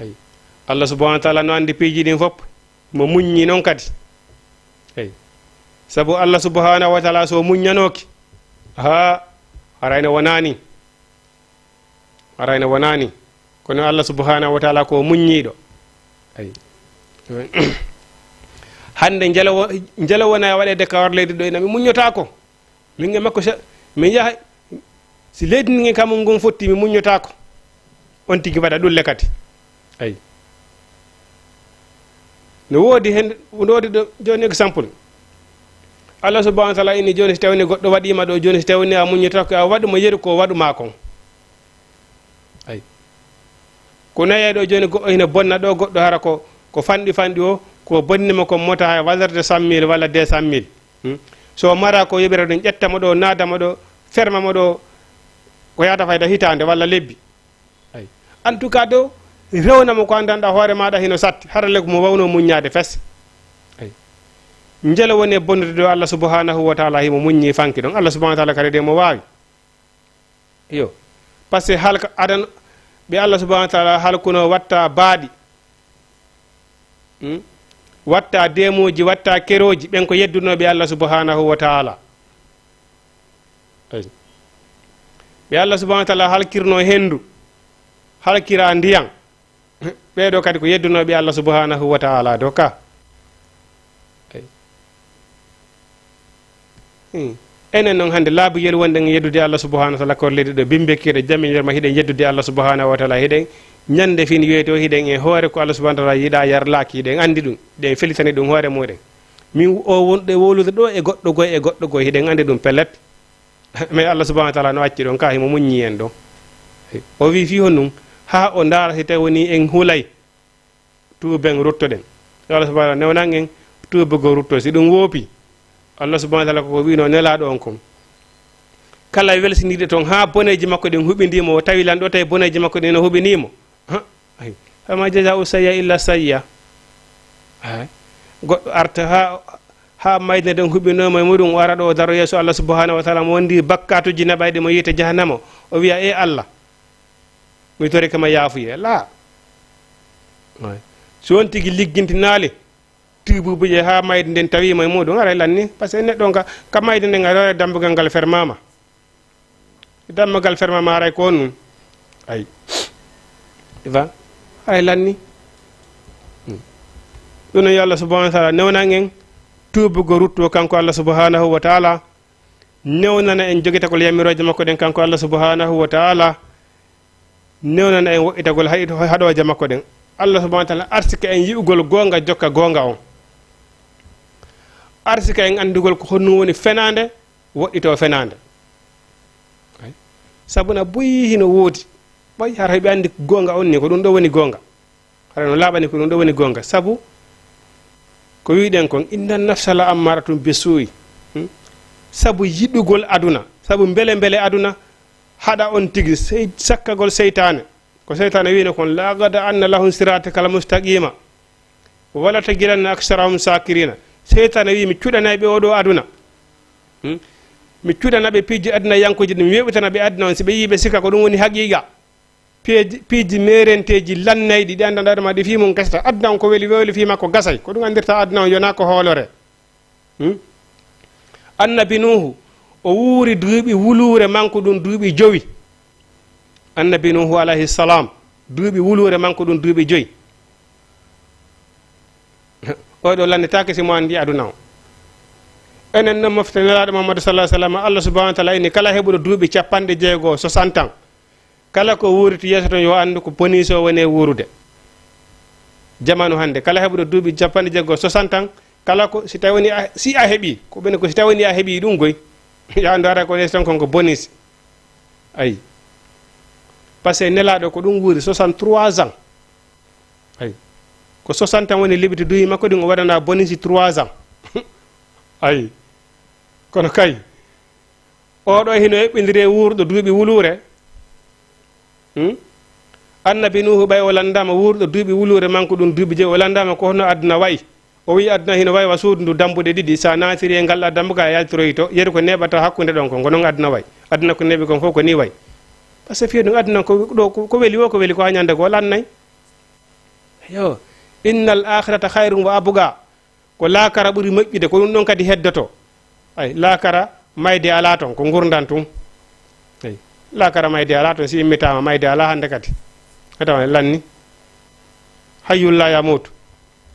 Ayi. Allah subhanahu wa taala no anndi piiji ɗin fof, mo muññi noon kadi. Eyi. Sabu Allah subhanahu wa taala so muññanooki, haa, arayno wonaani. Arayno wonaani. Kono Allah subhanahu wa taala ko muññiiɗo. Eyi. Hannde njele wo-, njele wona e waɗeede ka war leydi ɗo, ina mi muññotaako. Min e makko, se-, min yaha, si leydi ndi ngen kam ngon fotti, mi muññotaako. On tigi waɗa ɗulle kadi. Ayi. No woodi hen, no woodi ɗo, jooni exemple. Allah subhanahu wa taala inni jooni, si tawni goɗɗo waɗiima ɗo, jooni si tawni a muññotaako, a waɗu mo yeru ko waɗu ma kon. Ayi. Ko nayi ɗo jooni, goɗɗo hino bonna ɗo, goɗɗo hara ko, ko fanɗi fanɗi o, ko bonni mo kon mota hay valeur de cent mille walla deux cent mille. Hmm? So mara ko yoɓira ɗum, ƴetta mo ɗo, naada mo ɗo, ferma mo ɗo, ko yaata fayda hitaande walla lebbi. Ayi. En tout cas, do rewna mo ko anndanɗa hoore maaɗa hino satti, hara le ko mo wawno muññaade fes. Ayi. Njele woni e bonnude ɗo Allah subhanahu wa taala himo muññi fanki ɗon. Allah subhanahu wa taala kadi de mo waawi. Iyo. Parce que halka adan ɓe Allah subhanahu wa taala halkuno watta baaɗi. Hmm? Watta deemuuji, watta kerooji, ɓen ko yeddunooɓe Allah subhanahu wa taala. Ayi. Ɓe Allah subhanahu wa taala halkirno henndu, halkira ndiyan. Ɓee ɗo kadi ko yeddunooɓe Allah subhanahu wa taala do ka. Ayi. Hmm. Enen noon hannde laabi yel wonɗen yeddude Allah subhanahu wa taala ko leydi ɗo bimbekiiɗo jam e yerma, hiɗen yeddude Allah subhanahu wa taala, hiɗen ñande fin weeto, hiɗen e hoore ko Allah subhanahu wa taala yiɗa yarlaaki, hiɗen anndi ɗum, hiɗen felitani ɗum hoore muɗen. Min o wonɗo e wowlude ɗo e goɗɗo goy e goɗɗo goy, hiɗen anndi ɗum pellet. Mais Allah subhanahu wa taala no acci ɗon ka, himo muññi en ɗon. O wi fii honɗum? Haa o ndaara si tawi woni en hulay. Tuuben, ruttoɗen. Yo Allah subhanahu wa taala newnan en tuubugol, rutto. Si ɗum woopi, Allah subhanahu wa taala ko wiino nelaaɗo on kon. Kala welsiniiɗo toon haa boneeji makko ɗin huɓindii mo, o tawi lan ɗo tawi boneeji makko ɗin no huɓinii mo. Ha? Ay. Fama jazaa'u sayya illa sayya. Ay. Goɗɗo arta haa, haa mayde nden huɓinoo mo e muɗum, o ara ɗo o daro yeeso Allah subhanahu wa taala, mo wondi bakkaatuji naɓayɗi mo yiite jahannama. O wiya, "E Allah, mi torike ma yaafuyee." Laa. Waay. Si on tigi liggintinaali, tuubuubuje haa mayde nden tawi mo e muɗum, aray lanni. Parce que neɗɗo on ka, ka mayde nden, aray dambugal ngal fermaama. Dambugal fermaama, aray ko on ɗum. Ay. Iva? Aray lanni. Hmm. Ɗum noon, yo Allah subhanahu wa taala newnan en tuubugol, rutto kanko Allah subhanahu wa taala. Newnana en jogitagol yamirooje makko ɗen kanko Allah subhanahu wa taala. Newnana en woɗɗitagol hay-, haɗooje makko ɗen. Allah subhanahu wa taala arsika en yi'ugol goonga, jokka goonga on. Arsika en anndugol ko honɗum woni fenaande, woɗɗitoo fenaande. Ay. Sabu na buy hino woodi. Ɓay hara heɓe anndi goonga on ni, ko ɗum ɗo woni goonga. Hara no laaɓani ko ɗum ɗo woni goonga. Sabu ko wiɗen kon, inna nafsa la ammaratun bi suu'i. Hmm? Sabu yiɗugol aduna, sabu mbele mbele aduna haɗa on tigi sey-, sakkagol seytaane. Ko seytaane wiino kon, "La aq'udanna lahum siratakal mustaqima, wala tajidanna aksarahum sakirina." Seytaane wi, "Mi cuɗanay ɓe oo ɗoo aduna. Hmm? Mi cuɗana ɓe piiji aduna yankuji ɗin, mi weɓitana ɓe aduna on, si ɓe yii ɓe sikka ko ɗum woni haqiqa." Piiji, piiji meerenteeji lannayɗi, ɗi anndanɗaa ɗuma, ɗi fii mum gasata. Aduna on ko weli, weli fii makko gasay. Ko ɗum anndirta aduna on yonaa ko hoolore. Hmm? Annabi Nuuhu, o wuuri duuɓi wuluure makko ɗum duuɓi jowi. Annabi Nuuhu alayhi salam, duuɓi wuluure makko ɗum duuɓi joyi. Oɗo lannitaake si mo anndi aduna on. Enen non mofte Nelaaɗo Muhammadu sallallahu alaihi wasallam, Allah subhanahu wa taala inni kala heɓuɗo duuɓi capanɗe jeego, soixante ans, kala ko wuuriti yeeso ton yo anndu ko bonii so woni e wuurude. Jamanu hannde, kala heɓuɗo duuɓi capanɗe jeego, soixante ans, kala ko, si tawi woni a, si a heɓi, ko ɓen ko si tawi woni a heɓi ɗum goy, yo anndu hara ko neeso ton kon ko bonii si. Ayi. Parce que Nelaaɗo ko ɗum wuuri soixante-trois ans. Ayi. Ko soixante ans woni lebbi duuɓi makko ɗin, o waɗana bonisi trois ans. Ayi. Kono kay, oɗo hino eɓɓindiri e wuurɗo duuɓi wuluure. Hmm? Annabi Nuuhu ɓay o landaama wuurɗo duuɓi wuluure, manko ɗum duuɓi jeyi, o landaama ko hono aduna wayi. O wi'i aduna hino wayi wa suudu ndu dambuɗe ɗiɗi. Sa naatiri e ngal ɗa dambugal a yaltiroyi to, yeru ko neeɓata hakkunde ɗon kon, ko non aduna wayi. Aduna ko neeɓi kon fof ko ni wayi. Parce que fiye ɗum aduna ko ɗo, ko, ko weli o, ko weli ko haa ñande goo lannay. Yo, innal akhirata khayrun wa abqa. Ko laakara ɓuri moƴƴude, ko ɗum ɗon kadi heddoto. Ay, laakara mayde alaa ton, ko ngurndan tun. Ay, laakara mayde alaa ton, si immitaama mayde alaa hannde kadi. A tawan lanni. Hayyun la yamutu.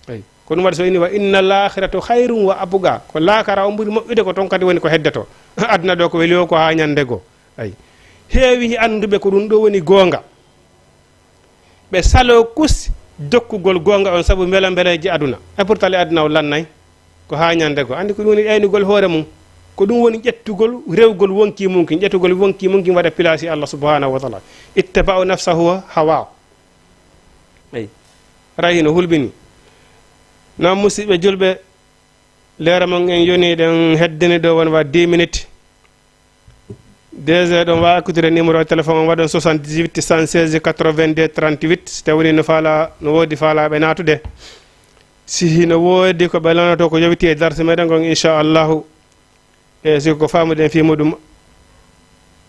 Ay, ko ɗum waɗi so inni wa innal akhiratu khayrun wa abqa. Ko laakara on ɓuri moƴƴude, ko ton kadi woni ko heddoto. Aduna ɗo ko weli o ko haa ñande goo. Ay. Heewi annduɓe ko ɗum ɗo woni goonga. Ɓe saloo kus jokkugol goonga on sabu mbela mbeleeji aduna. E pourtant le aduna o lannay ko haa ñande goo. Anndi ko ɗum woni ɗaynugol hoore mum. Ko ɗum woni ƴettugol, rewgol wonki mum kin, ƴettugol wonki mum kin waɗa pilaasi Allah subhanahu wa taala. Ittaba'u nafsahu wa hawa. Ay. Ray hino hulɓini. Noon musidɓe julɓe, leera mon en yoni ɗen heddini ɗo won wa dix minutes. D G ɗon waawi accitude numéro téléphone on, waɗon soixante-dix-huit, cent seize, quatre-vingt-deux, trente-huit. Si tawii no faala, no woodi faalaaɓe naatude. Si hino woodi ko ɓe lannoto ko yowiti e darse meɗen ngon, inchallahu. E si ko faamuɗen fii muɗum,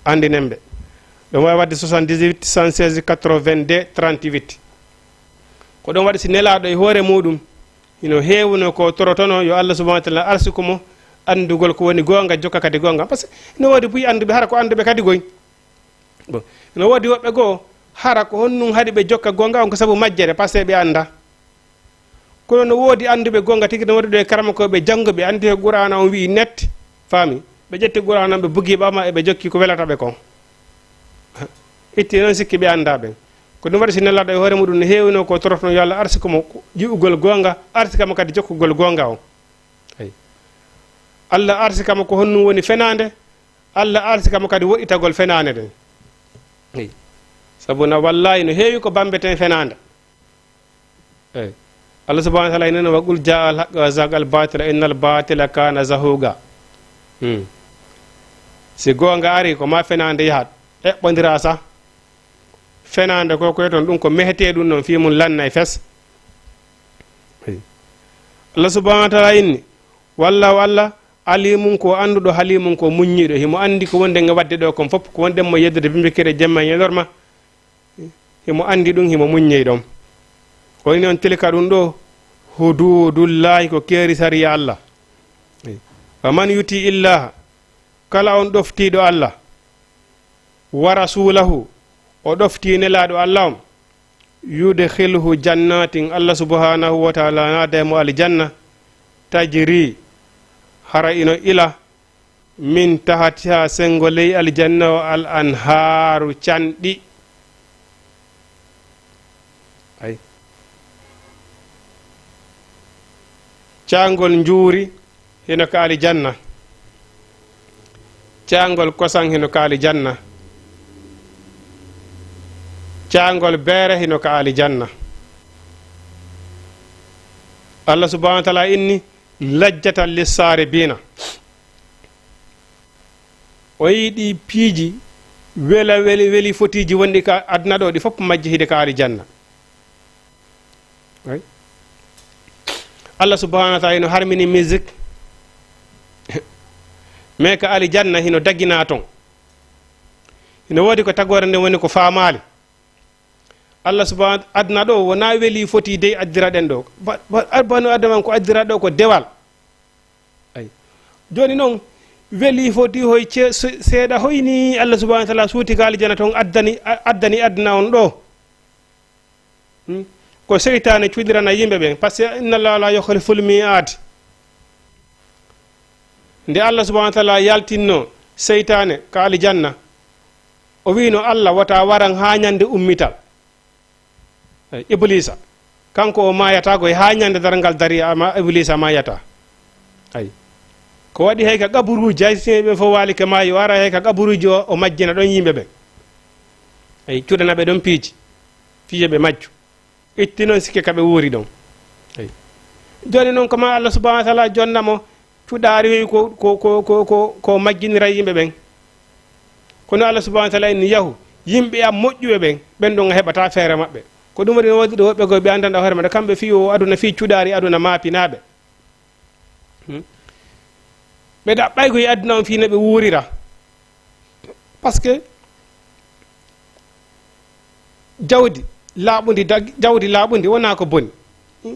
anndinen ɓe. Ɗon waawi waɗde soixante-dix-huit, cent seize, quatre-vingt-deux, trente-huit. Ko ɗon waɗi si nelaaɗo e hoore muɗum, hino heewuno ko torotono yo Allah subhanahu wa taala arsuku mo anndugol ko woni goonga, jokka kadi goonga. Parce que no woodi buy annduɓe, hara ko annduɓe kadi goy. Bon, no woodi woɓɓe goo, hara ko honɗum haɗi ɓe jokka goonga on ko sabu majjere, parce que ɓe annda. Kono no woodi annduɓe goonga tigi, no woodi ɗo e karamokooɓe jannguɓe, anndi ko Qur'aana on wi'i net, faami. Ɓe ƴetti Qur'aana on, ɓe bugi ɓama, e ɓe jokki ko welata ɓe kon. Itti noon sikki ɓe annda ɓen. Ko ɗum waɗi si nelaaɗo e hoore muɗum no heewino ko torotono yo Allah arsiko mo yi'ugol goonga, arsika mo kadi jokkugol goonga on. Ay. Allah arsika mo ko honɗum woni fenaande, Allah arsika mo kadi woɗɗitagol fenaande nden. Ay. Sabu na wallaahi no heewi ko bambeten fenaande. Ay. Allah subhanahu wa taala ina wa qul jaa al haqq wa zaqa al batila innal batila kana zahuqa. Hmm. Si goonga ari ko ma fenaande yahat, eɓɓondira sa. Fenaande ko koye ton ɗum ko mehetee ɗum noon fii mum lanna e fes. Ay. Allah subhanahu wa taala inni, wallahu Allah, alimun ko annduɗo, halimun ko muññiiɗo. Himo anndi ko wonde nge waɗde ɗo kon fof, ko wonde mo yeddude bimbikere jemma e ñalorma. Himo anndi ɗum, himo muññi ɗum. O inni on tilka ɗum ɗo, hududullahi ko keeri sariya Allah. Wa man yuti illaha, kala on ɗoftiiɗo Allah, wa rasulahu, o ɗoftii nelaaɗo Allah on, yudkhilhu jannatin, Allah subhanahu wa taala naada mo aljanna, tajri, hara ino ila, min tahtiha, senngo ley aljanna o, al anhaaru, canɗi. Ay. Caangol njuuri hino ka aljanna. Caangol kosan hino ka aljanna. Caangol beere hino ka aljanna. Allah subhanahu wa taala inni, lajjatan lissaaribiina. O yiɗi piiji wela weli, weli fotiiji wonɗi ka aduna ɗo, ɗi fof majji hide ka aljanna. Ay. Allah subhanahu wa taala hino harmini musique. Mais ka aljanna hino dagina ton. Hino woodi ko tagoore nden woni ko faamaali. Allah subhanahu, aduna ɗo wona weli foti dey addira ɗen ɗo. Ba, ba, banu adama ko addira ɗo ko dewal. Ay. Jooni noon, weli foti hoy ce-, se-, seeɗa hoy ni Allah subhanahu wa taala suuti ka aljanna ton addani, a-, addani aduna on ɗo. Hmm? Ko seytaane cuɗirana yimɓe ɓen, parce que inna Allaha la yukhliful mi'ad. Nde Allah subhanahu wa taala yaltinno seytaane ka aljanna, o wiino Allah wata waran haa ñande ummital. Ay, Ibliisa. Kanko o maayata koy haa ñande darngal dari, ama Ibliisa maayata. Ay. Ko waɗi hay ka qaburuuji, hay si ɓe fof waali ke maayi, o ara hay ka qaburuuji o, o majjina ɗon yimɓe ɓen. Ay, cuɗana ɓe ɗon piiji. Fiye ɓe majju. Itti noon sikke ka ɓe wuuri ɗon. Eyi. Jooni noon, ko ma Allah subhanahu wa taala jonna mo, cuɗaari ko, ko, ko, ko, ko, ko majjinira yimɓe ɓen. Kono Allah subhanahu wa taala inni, "Yahu, yimɓe am moƴƴuɓe ɓen, ɓen ɗon a heɓata feere maɓɓe." Ko ɗum waɗi no waɗi ɗo woɓɓe goo ɓe anndanɗa hoore maɓɓe, kamɓe fii o aduna, fii cuɗaari aduna maapinaaɓe. Hmm? Ɓe ɗaɓɓay ko e aduna on fii no ɓe wuurira. Parce que jawdi laaɓundi dag-, jawdi laaɓundi wonaa ko boni. Hmm?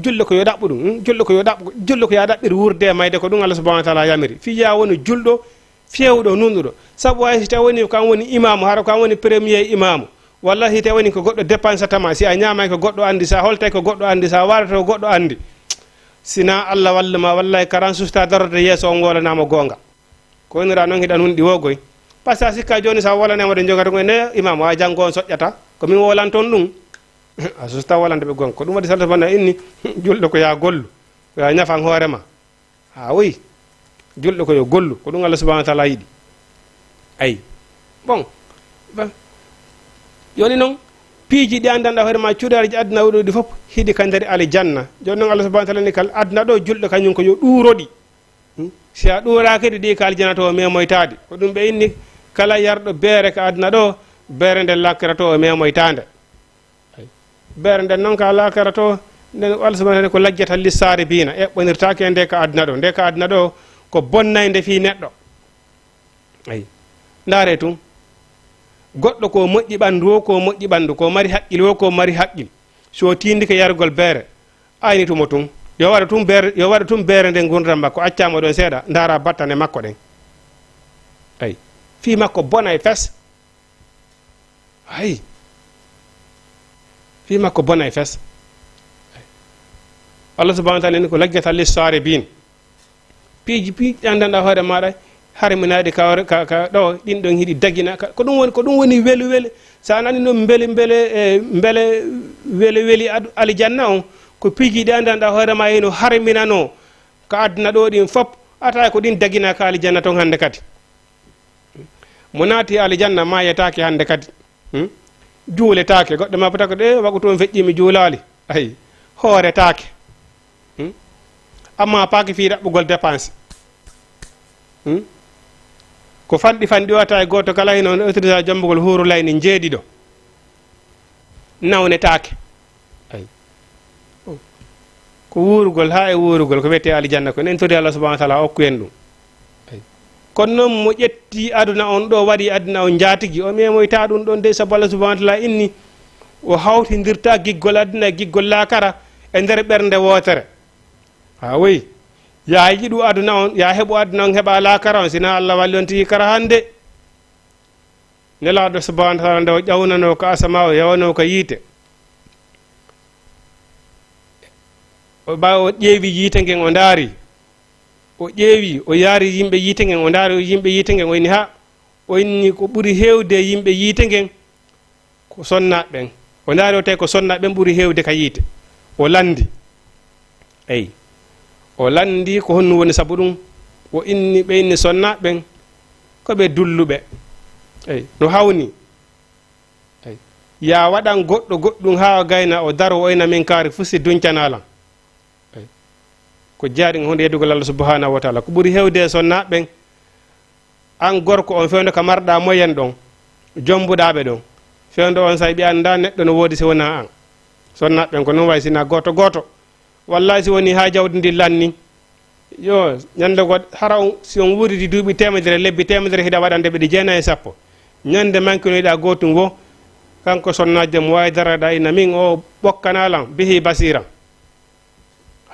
Julɗo ko yo ɗaɓɓu ɗum. Hmm? Julɗo ko yo ɗaɓɓu, julɗo ko yo ɗaɓɓir wuurde e mayde, ko ɗum Allah subhanahu wa taala yamiri. Fii yo wonu julɗo feewɗo, nunɗuɗo. Sabu hay si tawi woni ko an woni imaamu, hara ko an woni premier imaamu. Walla si tawi woni ko goɗɗo dépensata ma, si a ñaamay ko goɗɗo anndi, si a holtay ko goɗɗo anndi, si a waarata ko goɗɗo anndi. Sina Allah wallu ma, wallahi, karan susta darorde yeeso on wolanaama goonga. Ko wonira noon hiɗa nunɗi wo goy. Parce que a sikka jooni, so a wolanay mo ɗo jogata ko ne imam, a janngo on soƴƴata. Ko min wolanton ɗum. A susta wolande ɓe goonga. Ko ɗum waɗi sallallahu alaihi wasallam inni, julɗo ko ya gollu, ko ya ñafan hoore ma. Ha oui. Julɗo ko yo gollu. Ko ɗum Allah subhanahu wa taala yiɗi. Ay. Bon. Ba. Jooni noon, piiji ɗi anndanɗa hoore ma, cuɗaareeji aduna oɗo ɗi fof, hiɗi ka nder aljanna. Jooni noon Allah subhanahu wa taala ni kal aduna ɗo, julɗo kañum ko yo ɗuuroɗi. Hmm? Si a ɗuuraaki ɗi, ɗi ka aljana to o memoytaade. Ko ɗum ɓe inni, kala yarɗo beere ka aduna ɗo, beere nden laakara to o memoytaande. Ay. Beere nden noon ka laakara to, nden Allah subhanahu wa taala ko lajjata lissaare biina, eɓɓonirtaake nde ka aduna ɗo. Nde ka aduna ɗo, ko bonnaynde fii neɗɗo. Ay. Ndaare tun. Goɗɗo ko moƴƴi ɓanndu wo, ko moƴƴi ɓanndu, ko mari haqqil wo, ko mari haqqil. So tindike yargol beere, aynitumo tun. Yo waɗa tun beere, yo waɗa tun beere nden ngurndan makko, accaamo ɗon seeɗa, ndaara battane makko ɗen. Ay. Fii makko bonay fes. Ay. Fii makko bonay fes. Allah subhanahu wa taala ni ko lajjata lissaare biin. Piiji, piiji ɗi anndanɗa hoore maaɗa, harminaaɗi ka, ka, ka ɗo, ɗin ɗon hiɗi dagina. Ka, ko ɗum woni, ko ɗum woni welu weli. Sa nani noon mbele, mbele, eh, mbele welu weli ad-, aljanna on, ko piiji ɗi anndanɗa hoore ma hino harminanoo ka aduna ɗo ɗin fop, a tawa ko ɗin dagina ka aljanna ton hannde kadi. Mo naati aljanna maayetaake hannde kadi. Hmm? Juuletaake. Goɗɗo ma potako de, wagu toon feƴƴi mi juulaali. Ay, hooretaake. Hmm? Amma paaki fii ɗaɓɓugol dépense. Hmm? Ko fanɗi fanɗi o tawi gooto kala hino autorisé jombugol huuru layni jeeɗiɗo. Nawnetaake. Ay. Ko wuurugol, haa e wuurugol, ko wiyetee aljanna ko. En tori Allah subhanahu wa taala okku en ɗum. Ay. Kono noon mo ƴetti aduna on ɗo, waɗi aduna on njaatigi, o memoyta ɗum ɗon de, sabu Allah subhanahu wa taala inni, o hawtindirta giggol aduna e giggol laakara e nder ɓernde wootere. Haa woyi, yaa yiɗu aduna on, yaa heɓu aduna on, heɓa laakara on, sina Allah walli on tigi kara hannde. Nelaaɗo subhanahu wa taala nde o ƴawnanoo ka asama, o yawanoo ka yiite. O ɓaawo o ƴeewi yiite ngen, o ndaari. O ƴeewi, o yaari yimɓe yiite ngen, o ndaari yimɓe yiite ngen, o inni, "Ha, o inni ko ɓuri heewde yimɓe yiite ngen ko sonnaaɓe ɓen." O ndaari o tawi ko sonnaaɓe ɓen ɓuri heewde ka yiite. O lanndi. Eyi. O lanndi ko honno woni sabu ɗum. O inni ɓe inni sonnaaɓe ɓen ko ɓe dulluɓe. Eyi. No hawni. Eyi. Yaa waɗan goɗɗo goɗɗum haa o gayna, o daro, o ina min kaari fusi duncanaa lan. Eyi. Ko jaaɗi honde yeddugol Allah subhanahu wa taala. Ko ɓuri heewde e sonnaaɓe ɓen, an gorko on fewndo ka marɗa moyen ɗon, jombuɗaa ɓe ɗon. Fewndo on say ɓe annda neɗɗo no woodi si wonaa an. Sonnaaɓe ɓen ko noon way sina gooto gooto. Wallahi si woni haa jawdi ndi lanni. Yo, ñande goo hara on, si on wuuridi duuɓi teemedere, lebbi teemedere hiɗa waɗande ɓe ɗi jeenayi e sappo. Ñande mankinoyɗa gootum wo, kanko sonnaajo mo waawi daraɗa ina min o ɓokkana lan, bihi basiran.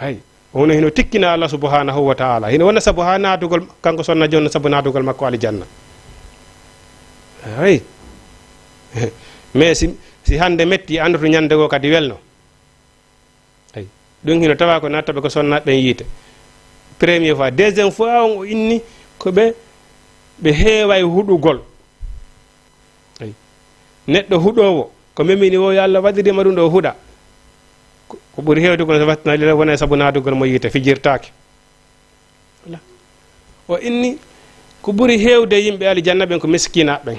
Hay, o hono hino tikkina Allah subhanahu wa ta'ala. Hino wona sabu haa naatugol, kanko sonna jooni sabu naatugol makko aljanna. Hay. Mais si, si hannde metti, anndu to ñande goo kadi welno. Hay. Ɗum hino tawa ko nattaɓe ko sonna ɓen yiite. Premier fois, deuxième fois on o inni ko ɓe, ɓe heeway huɗugol. Ay. Neɗɗo huɗoowo, ko memini wo, yo Allah waɗirima ɗum ɗo huɗa. Ko, ko ɓuri heewde kono so wattina lila wona e sabu naatugol mo yiite, fijirtaake. Wala. O inni, ko ɓuri heewde yimɓe aljanna ɓen ko miskinaaɓe ɓen.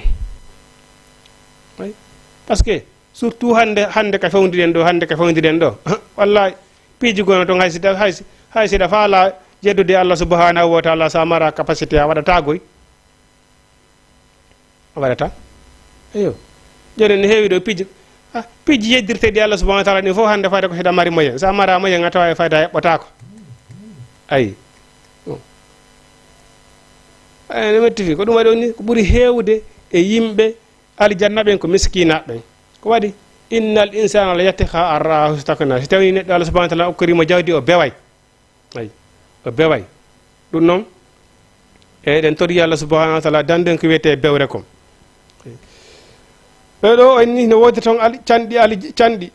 Ay. Parce que, surtout hannde, hannde ka fewndiɗen ɗo, hannde ka fewndiɗen ɗo. Wallahi, Piiji gono toon, hay si ta-, hay si, hay si ɗa faala yeddude Allah subhanahu wa taala, so a mara capacité, a waɗata goy. A waɗata. Eyo. Jooni ne heewi ɗo piiji. Ah, piiji yeddirteeɗi Allah subhanahu wa taala ɗin fof hannde fayda ko hiɗa mari moyen. So a mara moyen, a tawa e fayda a eɓɓotaako. Ayi. Ayi, no metti fii. Ko ɗum waɗi on ni, ko ɓuri heewde e yimɓe aljanna ɓen ko miskiinaaɓe ɓen. Ko waɗi? Innal insana la yatgha an ra'ahu istaghna. Si tawii neɗɗo Allah subhanahu wa taala okkirii mo jawdi, o beway. Ayi, o beway. Ɗum noon, eɗen tori Allah subhanahu wa taala, danden ko wiyetee bewre kon. Ɓee ɗoo en ni, no woodi toon ali-, canɗi, ali-, canɗi.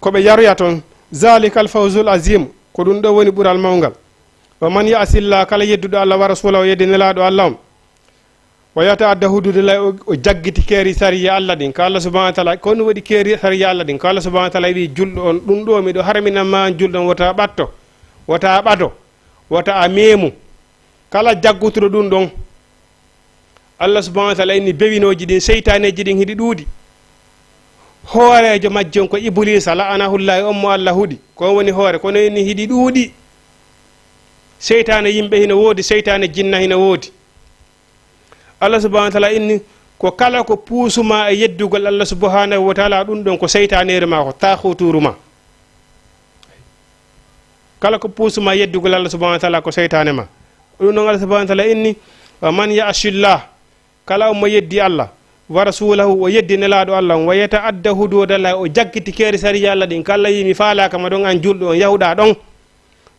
Ko ɓe yaroya toon. Zalikal fawzul azim. Ko ɗum ɗoo woni ɓural mawngal. Wa man ya'sillah, kala yedduɗo Allah wa rasulahu, o yeddi Nelaaɗo Allah on. Wa yata'adda hududallahi, o, o jaggiti keeri sariya Allah ɗin. Ko Allah subhanahu wa taala, ko ɗum waɗi keeri sariya Allah ɗin. Ko Allah subhanahu wa taala wi'i julɗo on, ɗum ɗoo miɗo harmina ma julɗo on, wota ɓatto, wota ɓado, wota a meemu. Kala jaggutuɗo ɗum ɗon, Allah subhanahu wa taala inni bewinooji ɗin, seytaaneeji ɗin hiɗi ɗuuɗi. Hooreejo majji on ko Ibuliisa, la'anahullahi, on mo Allah huɗi. Ko on woni hoore, kono inni hiɗi ɗuuɗi. Seytaane yimɓe hino woodi, seytaane jinna hino woodi. Allah subhanahu wa taala inni ko kala ko puusuma e yeddugol Allah subhanahu wa taala, ɗum ɗon ko seytaaneeru ma, ko taaxuutuuru ma. Kala ko puusuma yeddugol Allah subhanahu wa taala ko seytaane ma. Ɗum ɗon Allah subhanahu wa taala inni, "Wa man ya'shillah," kala on mo yeddi Allah, "wa rasulahu," o yeddi Nelaaɗo Allah on, "wa yata'adda hududallah," o jaggiti keeri sariya Allah ɗin, ko Allah yi mi faalaaka ma ɗon an julɗo on, yahuɗa ɗon,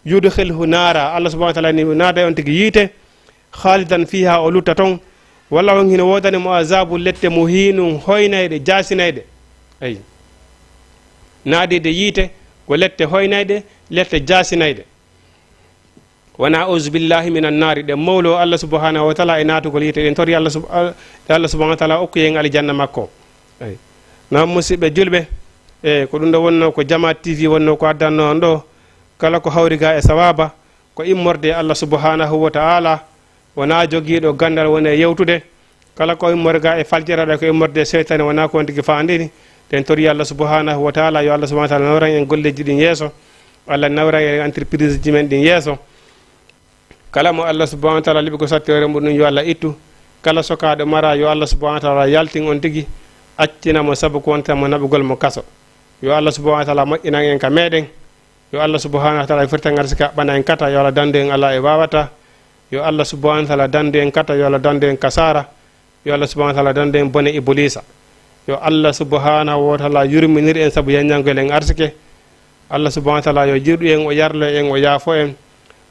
"yudkhilhu naara," Allah subhanahu wa taala ni naada on tigi yiite, "khalidan fiha," o lutta ton, walla on hino woodani mo azabu lette muhinun hoynayɗe, jaasinayɗe. Ayi. Naadiide yiite ko lette hoynayɗe, lette jaasinayɗe. Wa na'uzu billahi minan naari, ɗe mawlo Allah subhanahu wa taala e naatugol yiite, ɗen tori Allah sub-, al-, ɗe Allah subhanahu wa taala okku en aljanna makko. Ayi. Noon, musidɓe julɓe, e ko ɗum ɗo wonno ko Jama T V wonno ko addanno on ɗo, kala ko hawri ga e sawaba, ko immorde e Allah subhanahu wa ta'ala, wona jogiiɗo ganndal woni e yewtude. Kala ko immorde ga e faljere ɗo, ko immorde e seytaane, wona ko on tigi faandini. Ɗen tori Allah subhanahu wa ta'ala, yo Allah subhanahu wa ta'ala nawran en golleeji ɗin yeeso. Allah nawran en entreprise ji men ɗin yeeso. Kala mo Allah subhanahu wa ta'ala liɓi ko satti hoore muɗum, yo Allah ittu. Kala sokaaɗo mara, yo Allah subhanahu wa ta'ala yaltin on tigi, accina mo sabu ko wonta mo naɓugol mo kaso. Yo Allah subhanahu wa ta'ala moƴƴinan en ka meɗen. Yo Allah subhanahu wa ta'ala firtan arsika ɓana en kata, yo Allah dandu en ala e wawata. Yo Allah subhanahu wa ta'ala dandu en kata, yo Allah dandu en kasara. Yo Allah subhanahu wa ta'ala dandu en bone Ibuliisa. Yo Allah subhanahu wa ta'ala yurminir en sabu yanñangol en arsike. Allah subhanahu wa ta'ala yo yirɗu en, o yarlo en, o yaafo en.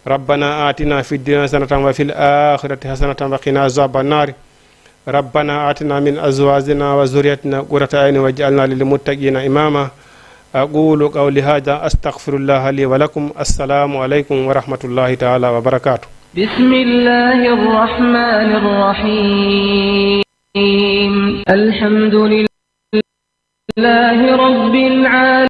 ربنا آتنا في الدنيا حسنة وفي الآخرة حسنة وقنا عذاب النار. ربنا آتنا من أزواجنا وذرياتنا قرة أعين واجعلنا للمتقين إماما. أقول قولي هذا أستغفر الله لي ولكم. السلام عليكم ورحمة الله تعالى وبركاته. بسم الله الرحمن الرحيم. الحمد لله رب العالمين.